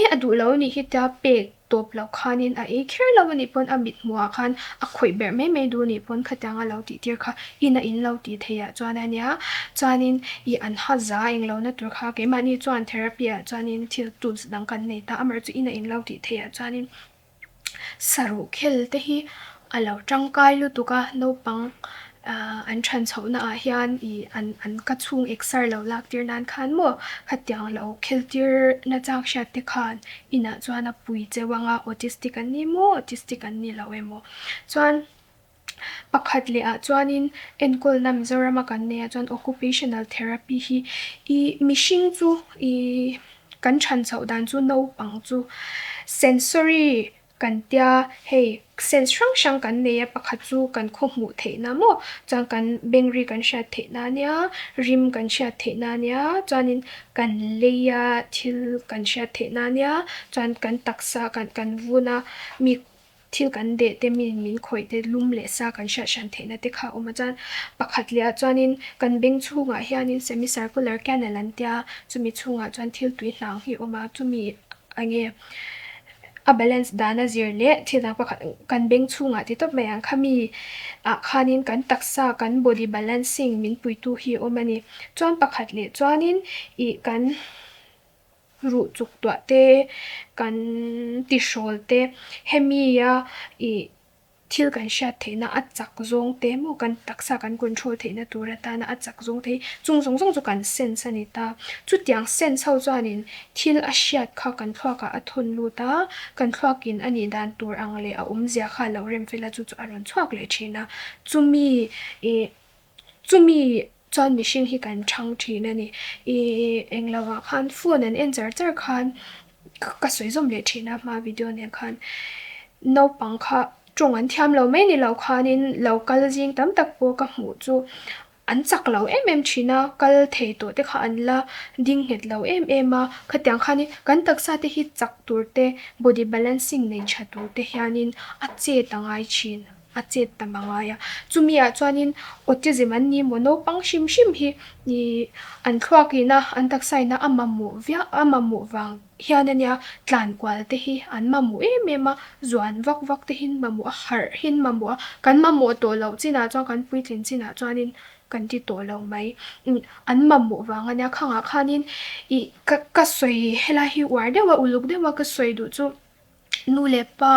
E a duh lo anih hi tia pek tawp loh khanin a ei kher lo anih pawn a mit hmuhah khan a khawih berh mai mai duh anih pawn khatiang a lo tih tir kha in a in lo tih theih ah chuan a nia. Chuanin ih an ha za eng lo na tur kha keimahni chuan therapy ah chuanin thil tools dang kan nei ta amaherawhchu in a in lo tih theih ah chuanin Saruh khel te hi a lo tangkai lutuk a, naupang an than chhohna ah hian ih an an ka chhung exer lo lak tir nan khan maw khatiang lo khel tir na chang hriat te khan inah chuan a pui cheu ang a, autistic an ni maw autistic an ni lo emaw chuan Pakhat leh ah chuanin enkawlna Mizorama kan nei ah chuan occupational therapy hi ih mihring chu ih kan chhan chhoh dan chu naupang chu sensory kan tia hei sense hrang hrang kan nei a pakhat chu kan khaw hmuh theih na maw chuan kan beng ri kan hriat theih na ania rim kan hriat theih na ania chuanin kan lei a thil kan hriat theih na ania chuan kan taksa kan kan vun a mi Thil kan deh te mi min khawih te lum leh sa kan hriat hran theihna te kha a awm a chuan pakhat leh ah chuanin kan beng chhungah hianin semicircular canal an tia chumi chhungah chuan thil tui hnang hi a awm a chumi enge a balance dan a zir leh thil dang pakhat kan beng chhungah ti tawp mai ang khami ah khanin kan taksa kan body balancing min puitu hi a awm a ni chuan pakhat leh chuanin ih kan. Ruh chuk tuah te, kan tihrawl te, hemi a ih Thil kan hriat theihna a chak zawng te maw kan taksa kan control theihna tur atana a chak zawng te hi chung zawng zawng chu kan sense a ni ta. Chutiang sense ho chuanin thil a hriat kha kan thluakah a thawn lut a, kan thluakin a nih dan tur ang leh a awmzia kha a lo rem fel a chu chu a rawn chhuak leh thin a. Chumi ih chumi chuan mihring hi kan chhang thin a ni. Ih englo ah khan phone an en char char khan ka sawi zawm leh thin a hma video nen khan naupang kha tawng an thiam lo mai ni lo khanin lo kal zing tam tak pawh ka hmuh chu an chak lo em em thin a, kal thei tawh te kha an la ding nghet lo em em a, khatiang khanin kan taksa te hi chak tur te body balancing nei tha tur te hianin a chet a ngai thin. a chet tam a ngai a. Chumi ah chuanin autism an ni maw naupang hrim hrim hi ih an thluak in a an taksa in a a mamawh viau a mamawh vang hian ania tlan kual te hi an mamawh em em a zuan vak vak te hi an mamawh a harh hi an mamawh a kan mamawh tawh loh chinah chuan kan puitlin chinah chuanin kan ti tawh lo mai an mamawh vang ania khangah khanin ih ka ka sawi helai hi uar deuh a uluk deuh a ka sawi duh chu. Nu leh pa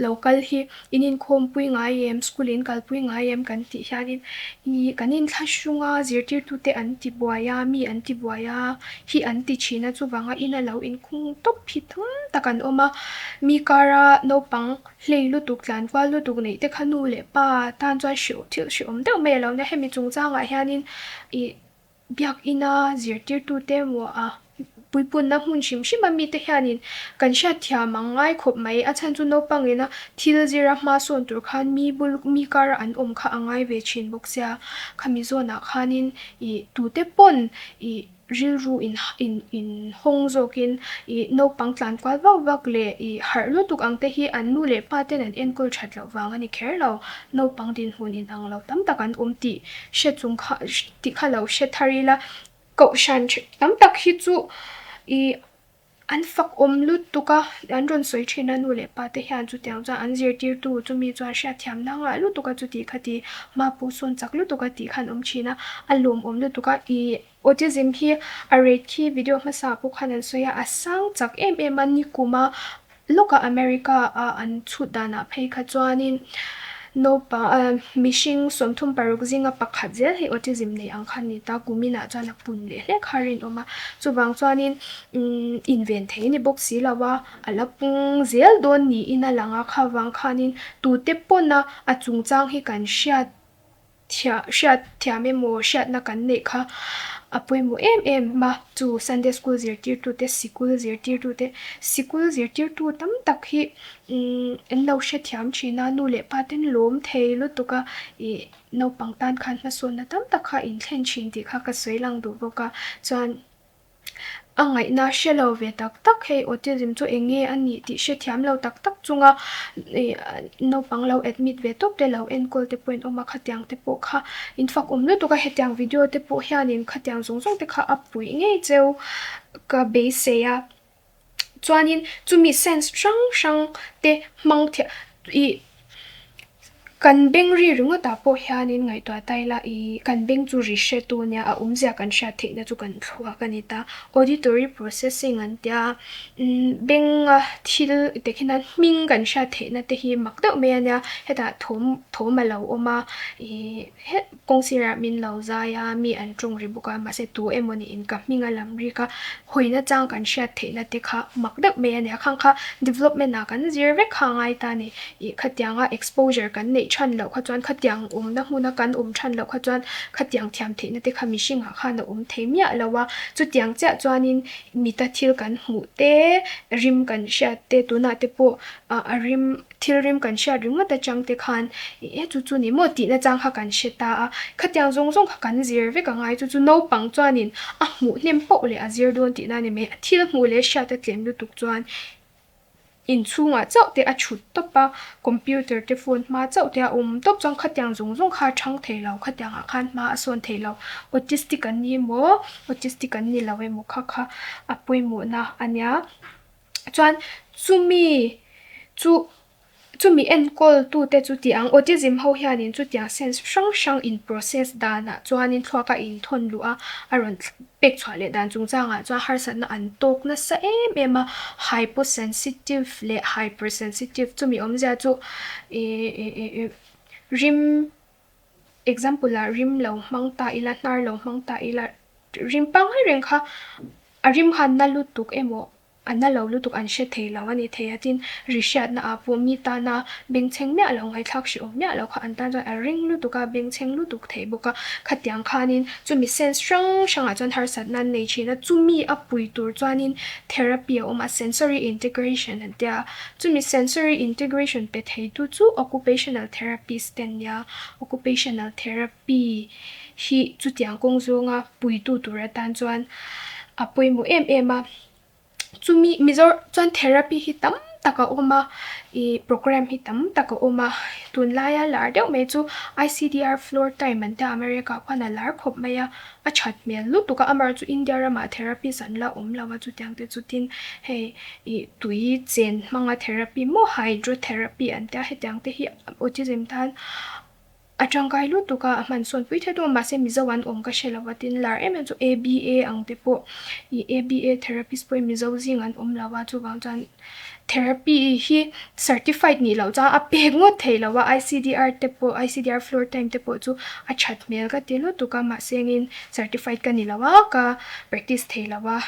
lo kal hi in inkhawmpui ngai em, school in kalpui ngai em kan tih hianin ih kan inthlahrung a, zirtirtute an ti buai a, mi an ti buai a hi an ti thin a, chuvanga ina lo inkhung tawp hi tam tak an awm a, mi kara naupang hlei lutuk tlan kual lutuk neih te kha nu leh pa tan chuan hrilh thil hrehawm deuh mai a lo nia, hemi chungchangah hianin ih. Biakina zirtirtute emaw a puipunna hmun hrim hrim a mite hianin kan hriatthiam ang ngai khawp mai. A chhan chu naupangina thil zira hma sawn tur khan mi bul mi kara an awm kha a ngai ve thin bawk sia. Khami zawnah khanin ih tute pawn ih rilru in in in hawng zawkin ih naupang tlan kual vak vak leh ih harh lutuk ang te hi an nu leh pa ten an enkawl that loh vang a ni kher lo. Naupang dinhmun inang lo tam tak an awm tih hre chung kha tih kha lo hre thar ila, kohhran tam tak hi chu ih an fak awm lutuk a, an rawn sawi thin a nu leh pa te hian chutiang chuan an zirtirtu chumi chuan hriatthiamna ngah lutuk a chuti kha ti hma pawh sawn chak lutuk a tih khan awm thin a, a lawmawm lutuk a ih autism hi a rate khi video hmasa pawh khan an sawi a, a sang chak em em a nikum a lawk a America a an chhut danah phei kha chuanin naupang mihring 36 zinga pakhat zel hi autism nei ang kha a ni ta kuminah chuan a pun leh hlek kha a rinawm a chuvang chuanin umm inven thei a ni bawk si lo a a la pung zel dawn niin a lang a khavang khanin tute pawna a chungchang hi kan hriat. Thiah hriat thiam emaw hriatna kan neih kha a pawimawh em em a, chu Sunday school zirtirtute, sikul zirtirtute, sikul zirtirtu tam tak hi umm an lo hrethiam thin a, nu leh pa ten lawm thei lutuk a, ih naupang tan khan hmasawnna tam tak kha inthlen thin tih kha ka sawi lang duh bawk a, chuan. A ngaihna hre lo ve tak tak hei autism chu eng nge a nih tih hre thiam lo tak tak chunga ih naupang lo admit ve tawp te lo enkawl te pawh in awm a khatiang te pawh kha in fak awm lutuk a hetiang video te pawh hianin khatiang zawng zawng te kha a puih ngei cheu ka beisei a chuanin chumi sense hrang hrang te hmang thiah ih. Kan beng ri ringawtah pawh hianin ngaihtuah ta ila ih kan beng chu ri hretu nia a awmzia kan hriat theihna chu kan thluak a ni ta. Auditory processing an tia umm benga thil tikhin a hming kan hriat theihna te hi mak deuh mai a nia hetah thawm thawm a lo awm a ih he kawng sirah min lo zai a mi an tawng ri bawk a mahse tu emaw niin ka hming a lam rik a hawina chang kan hriat theihna te kha mak deuh mai a nia khang kha development ah kan zir vek kha a ngai ta a ni ih khatianga exposure kan neih than loh kha chuan khatiang awmna hmuna kan awm than loh kha chuan khatiang thiam theihna te kha mihring ah khan a awm thei miah lo a chutiang chiah chuanin mita thil kan hmuh te rim kan hriat te tunah te pawh ah a rim Thil rim kan hriat ringawt atang te khan e chu chu ni maw tihna chang kha kan hre ta a, khatiang zawng zawng kha kan zir vek angai chu chu naupang chuanin a hmuh hnem poh leh a zir dawn tihna a ni mai. A thil hmuh leh hriat a tlem lutuk chuan inchhungah chauh te a chhut tawp a, computer te phone hma chauh te a awm tawp chuan khatiang zawng zawng kha a chhang thei lo, khatiang ah khan hma a sawn thei lo. Autistic an ni emaw autistic an ni lo emaw kha kha a pawimawhna a nia. Chuan chumi chu Chumi enkawl tute chu ti ang autism ho hianin chutiang sense hrang hrang in process danah chuanin thluak a inthawn luh a, a rawn pek chhuah leh dan chungchangah chuan harsatna an tawk nasa em em a, hyposensitive leh hypersensitive chumi awmzia chu ih rim example ah rim lo hmang ta ila hnar lo hmang ta ila rim pangngai reng kha a rim khan na lutuk emaw A na lo lutuk an hre thei lo a ni thei a, tin ri hriatna ah pawh mi tana bengchheng miah lo ngaihthlak hrehawm miah lo kha an tan chuan a ring lutuk a, bengchheng lutuk thei bawk a, khatiang khanin chumi sense hrang hrangah chuan harsatna an nei thin a, chumi a pui tur chuanin therapy a awm a, sensory integration an tia, chumi sensory integration pe theitu chu occupational therapist te an nia, occupational therapy hi chutiang kawng zawnga puitu tur atan chuan a pawimawh em em a. Chumi Mizo chuan therapy hi tam tak a awm a, ih program hi tam tak a awm a, tunlaia lar deuh mai chu ICDR floor time an tia America ah khuan a lar khawp mai a, a that hmel lutuk a, amaherawhchu chu India ramah therapist an la awm lo a chutiang te chu tin hei ih tui chen hmanga therapy maw hydrotherapy an tia hetiang te hi autism tan A tangkai lutuk a, a hman sawn pui thei dawn mahse Mizo an awm ka hre lo a tin lar em em chu ABA ang te pawh ih ABA therapist pawhin Mizo zing an awm lo a chuvang chuan therapy hi certified nih loh chuan a pek ngawt thei lo a ICDR te pawh ICDR floor time te pawh chu a that hmel ka ti lutuk a mahse engin certified ka ni lo a ka practice thei lo a.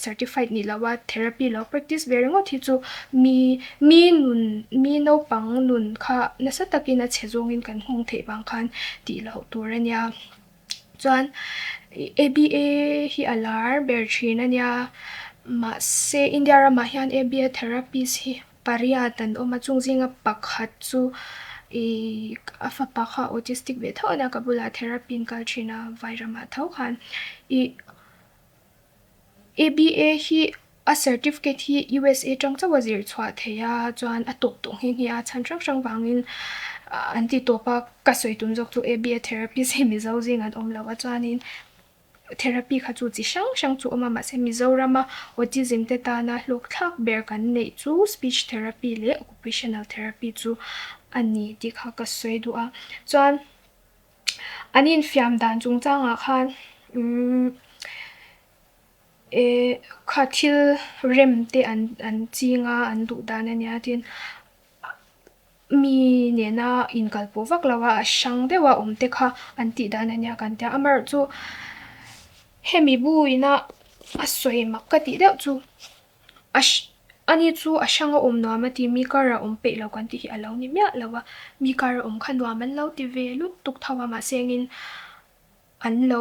Certified nih loh a therapy lo practice ve ringawt hi chu mi mi nun mi naupang nun kha nasa takin a chhe zawngin kan nghawng theih vang khan tih loh tur a nia. Chuan ABA hi a lar ber thin a nia mahse India ramah hian ABA therapist hi pariat an awm a chung zinga pakhat chu ih a fapa kha autistic ve tho a nia ka bulah therapy in kal thin a vai ramah tho khan ih. ABA hi a certificate hi USA tang chauh a zir chhuah thei a chuan a tawp tawh nghe nghe a chhan hrang hrang vangin an ti tawp a ka sawi tum zawk chu ABA therapist hi Mizo zing an awm lo a chuanin therapy kha chu chi hrang hrang chu awm a mahse Mizorama autism te tana hlawk thlak ber kan neih chu speech therapy leh occupational therapy chu a ni tih kha ka sawi duh a chuan. An infiam dan chungchangah khan umm eh kha thil rem te an an ching a an duh dan a nia tin mi nena inkal pawh vak lo a a hrang deuh a awm te kha an tih dan a nia kan tia amaherawh chu hemi bu ina a sawi mak ka tih deuh chu. A ani chu a hrang a awm nuam a ti, mi kar a awm peih lo kan tih hi a lo ni miah lo a, mi kar a awm kha nuam an lo ti ve lutuk tho a, mahse engin an lo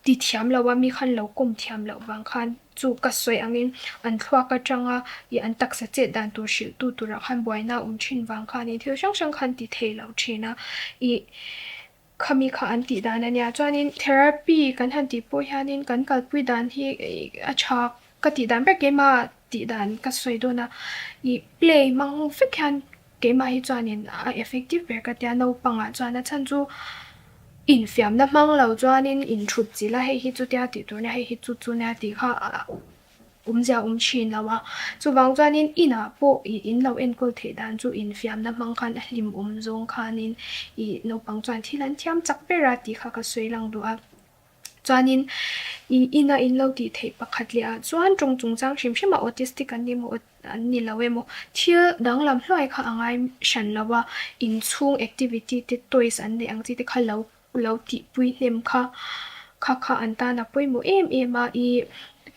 ti thiam lo a, mi khan lo kawm thiam loh vang khan chu ka sawi angin an thluak atanga ih an taksa chet dan tur hrilh tu turah khan buaina a awm thin vang khanin thil hrang hrang khan ti thei lo thin a, ih Khami kha an tih dan a nia. Chuanin therapy kan han tih pawh hianin kan kalpui dan hi a tha ka tih dan ber keimah tih dan ka sawi dawn a. Ih play hmang vek hian keimah hi chuanin a effective ber ka tia naupangah chuan a chhan chu infiamna hmang lo chuanin inthut chilh a hei hi chutia tih tur nia hei hi chu chu nia tih kha Awmzia awm thin lo a, chuvang chuanin inah pawh ih in lo enkawl theih dan chu infiamna hmang khan a hlim awm zawng khanin ih naupang chuan thil an thiam chak ber a tih kha ka sawi lang duh a. Chuanin ih ina in lo tih theih pakhat leh ah chuan tawng chungchang hrim hrim a autistic an ni emaw an ni lo emaw thil danglam hluai kha a ngai hran lo a, inchhung activity te toys an neih ang chi te kha lo lo tihpui hnem kha kha kha an tan a pawimawh em em a, ih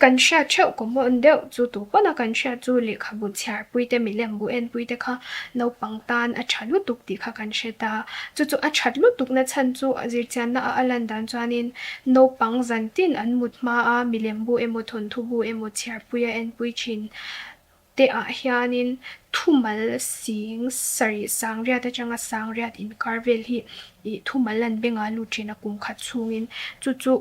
kan hriat theuh common deuh chu tu pawn a kan hriat chu lehkhabu chhiarpui te milem bu enpui te kha naupang tan a tha lutuk tih kha kan hre ta, chu chu a that lutuk na chhan chu a zirchianna a a lan dan chuanin naupang zantin an mut hma a milem bu emaw thawnthu bu emaw chhiarpui a enpui thin. Te ah hianin thumal sing sarih sangriat atanga sangriat inkar vel hi ih thumal an bengah lut thin a kum khat chhungin chu chu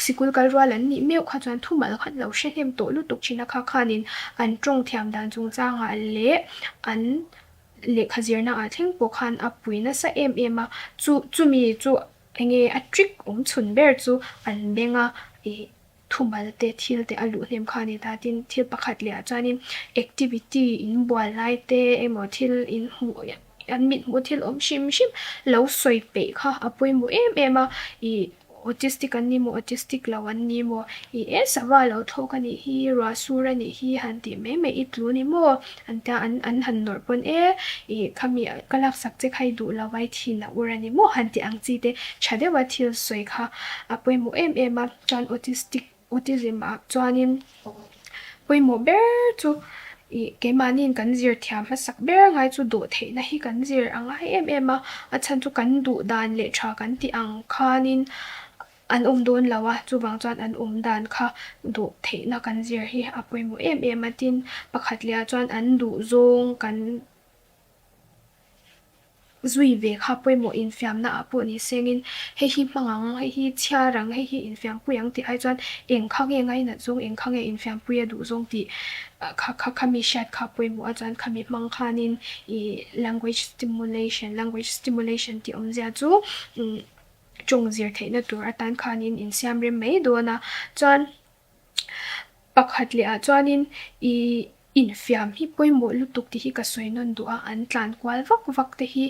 sikul kal rual an nih meuh kha chuan thumal khan lo hre hnem tawh lutuk thin a kha khanin an tawng thiam dan chungchangah leh an lehkha zirna ah thleng pawh khan a pui nasa em em a chu chumi chu enge a trick awm chhun ber chu an benga ih Thumal te thil te a luh hnem kha a ni ta. Tin, thil pakhat leh ah chuanin activity in bual lai te emaw thil in hmuh an mit hmuh thil awm hrim hrim lo sawi peih kha a pawimawh em em a ih autistic an ni maw autistic lo an ni maw ih e sava lo thlawk a nih hi ruah sur a nih hi han tih mai mai i tlu ni maw an tia an an han nawrh pawn e ih khami ka laksak che kha i duh lo a i thin a ur a ni maw han tih ang chi te tha deuha thil sawi kha a pawimawh em em a chuan autistic Autism ah chuanin pawimawh ber chu ih keimahniin kan zir thiam hmasak ber ngai chu dawh theihna hi kan zir a ngai em em a, a chhan chu kan duh dan leh tha kan tih ang khanin an awm dawn lo a, chuvang chuan an awm dan kha dawh theihna kan zir hi a pawimawh em em a, tin pakhat leh ah chuan an duh zawng kan. Zui ve kha pawimawh infiamna ah pawh ni sengin hei hi hmang ang, hei hi chhiar ang, hei hi infiampui ang tih ai chuan eng kha nge ngainat zawng, eng kha nge infiampui a duh zawng tih kha kha khami hriat kha pawimawh a chuan khami hmang khanin ih language stimulation, language stimulation tih awmzia chu tawng zir theihna tur atan khanin insiam rem mai dawn a chuan. Pakhat leh ah chuanin ih infiam hi pawimawh lutuk tih hi ka sawi nawn duh a, an tlan kual vak vak te hi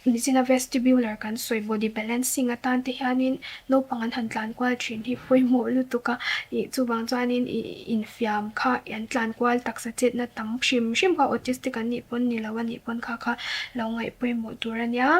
nichina vestibular kan sawi body balancing atan te hianin naupang an han tlan kual thin hi pawimawh lutuk a, ih chuvang chuanin ih infiam kha an tlan kual taksa chetna tam hrim hrim kha autistic an nih pawn ni lo a nih pawn kha kha lo ngaih pawimawh tur a nia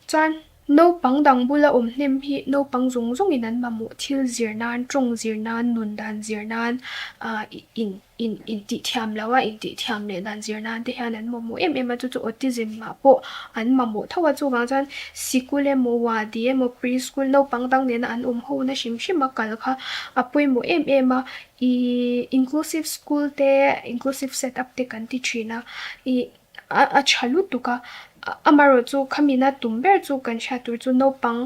chuan. Naupang dang bula awm hnem hi naupang zawng zawngin an mamawh thil zir nan, tawng zir nan, nun dan zir nan, ah in in intih thiam loh a, intih thiam leh dan zir nan te hian an mamawh em em a, chu chu autism ah pawh an mamawh tho a, chuvang chuan sikul emaw, wadi emaw, pre school naupang dang nena an awm ho na hrim hrim a kal kha a pawimawh em em a, ih inclusive school te, inclusive set up te kan ti thin a, ih. A tha lutuk a, amaherawh chu khamina tum ber chu kan hriat tur chu naupang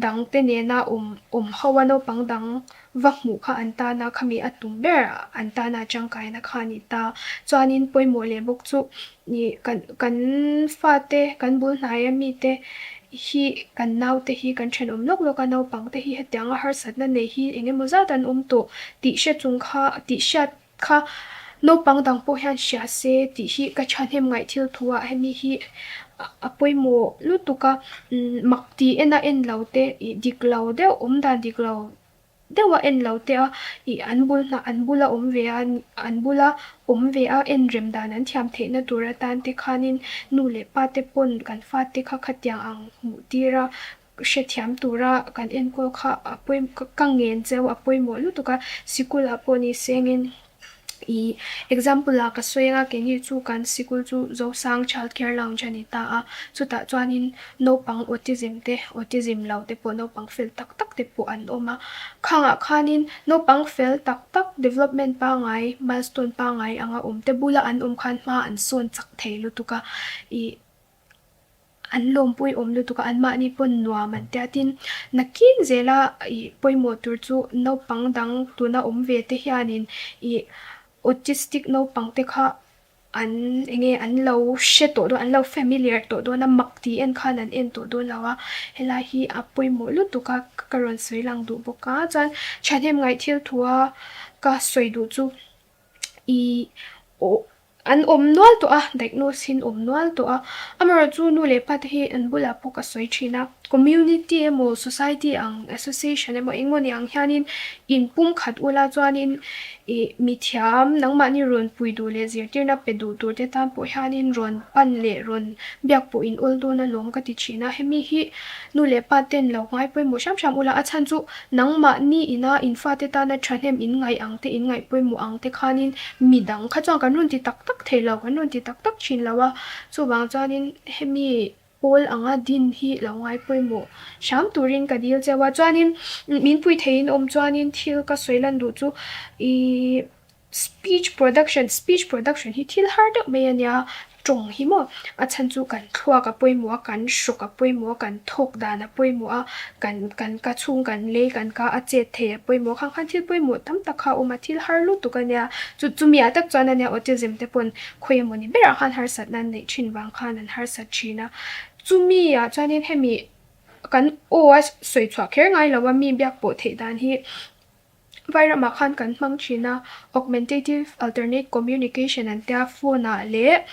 dang te nena awm awm ho a naupang dang va hmuh kha an tan a khami a tum ber an tana tangkaina kha a ni ta. Chuanin pawimawh leh bawk chu ih kan kan fate kan bul hnaia mite hi kan naute hi kan thenawm lawk lawk a naupang te hi hetianga harsatna nei hi eng emaw zat an awm tawh tih hre chung kha tih hriat Kha naupang dang pawh hian hria se tih hi ka thahnem ngaih thil thu ah hemi hi a pawimawh lutuk a, mak ti en a en lo te ih dik lo deuh awm dan dik lo deuh a en lo te a ih an bul hnah an bula awm ve a an bula awm ve a en rem dan an thiam theihna tur atan te khanin nu leh pa te pawn kan fate kha khatiang ang hmuh tir a Hrethiam tura kan enkawl kha a pawi ka ngen cheu a pawimawh lutuk a, sikul ah pawh ni sengin ih example ah ka sawi anga keini chu kan sikul chu Zosang Child Care Lounge a ni ta a, chutah chuanin naupang autism te autism lo te pawh naupang fel tak tak te pawh an awm a, khangah khanin naupang fel tak tak development pangai milestone pangai anga awm te bula an awm khan hma an sawn chak thei lutuk a ih. An lawmpui awm lutuk a, anmahni pawn nuam an tia tin nakin zela ih pawimawh tur chu naupang dang tuna awm ve te hianin ih autistic naupang te kha an enge an lo hre tawh dawn an lo familiar tawh dawn a mak tih en khan an en tawh dawn lo a helai hi a pawimawh lutuk a ka rawn sawi lang duh bawk a chuan thahnem ngaih thil thu a ka sawi duh chu ih aw An awm nual tawh a, diagnose in awm nual tawh a. Amaherawhchu nu leh pa te hi an bulah pawh ka sawi thin a. Community emaw society ang association emaw eng emaw ni ang hianin in pumkhat ula chuanin ih mithiam nangmahni rawn pui duh leh zirtirna pe duh tur te tan pawh hianin rawn pan leh rawn biak pawh in awl dawn alawm ka ti thin a. Hemi hi nu leh pa ten lo ngai pawimawh hram hram ula a chhan chu Nangmahni ina in fate tana thahnem in ngaih ang te, in ngaih pawimawh ang te khanin mi dang kha chuan kan rawn ti tak tak thei lo, kan rawn ti tak tak thin lo a. Chuvang chuanin hemi pawl anga din hi lo ngai pawimawh hram turin ka dil cheu a. Chuanin min pui theiin awm chuanin thil ka sawi lan duh chu ih Speech production, Speech production hi thil har deuh mai a nia, tawng hi maw a chhan chu kan thluak a pawimawh a, kan hrawk a pawimawh a, kan thawk dan a pawimawh a, kan kan ka chhung kan lei kan ka a chet thei a pawimawh khang khan thil pawimawh tam tak kha a awm a, thil har lutuk a nia, chu chumi ah tak chuan a nia autism te pawn khawi emawni berah khan harsatna an neih thin vang khan an harsat thin a, chumi ah chuanin hemi kan aw a sawi chhuah kher ngai lo a mi biak pawh theih dan hi. Vairamah khan kan hmang thin a, augmentative alternate communication an tia phone ah leh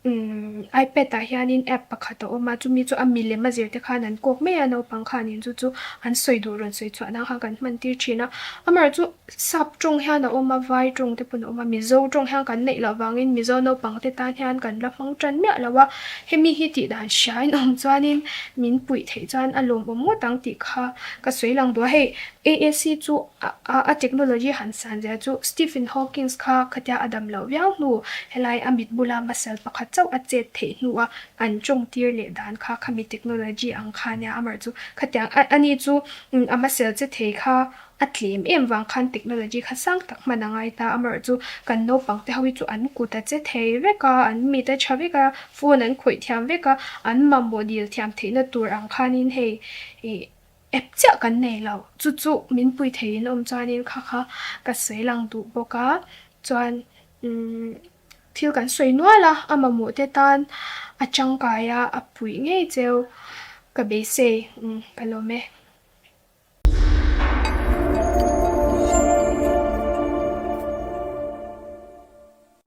Umm iPad ah hianin app pakhat a awm a, chumi chu a milem a zir te khan an kawk mai a, naupang khanin chu chu an sawi duh rawn sawi chhuah nan khan kan hman tir thin a. Amaherawhchu sap tawng hian a awm a, vai tawng te pawn a awm a, Mizo tawng hian kan neih loh vangin Mizo naupang te tan hian kan la hmang tan miah lo a, hemi hi tih dan hriain awm chuanin min puih theih chuan a lawmawm ngawt ang tih kha ka sawi lang duh a. Hei AAC chu a a technology han san zia chu Stephen Hawkings kha khatia a dam loh viau hnu helai a mit bula muscle pakhat chauh a chet theih hnua an tawng tir leh dan kha khami technology ang kha nia amah chu khatiang a ani chu a muscle che thei kha a tlem em vang khan technology kha sang tak hman a ngai ta amah chu kan naupang te ho hi chu an kut a che thei vek a an mit a tha vek a phone an khawih thiam vek a an mamawh dil thiam theihna tur ang khanin hei ih App chiah kan nei lo. Chu chu min pui theiin awm chuanin kha kha ka sawi lang duh bawk a. Chuan umm thil kan sawi nual a, a mamawh te tan a tangkai a, a puih ngei cheu ka beisei. Umm ka lawm e.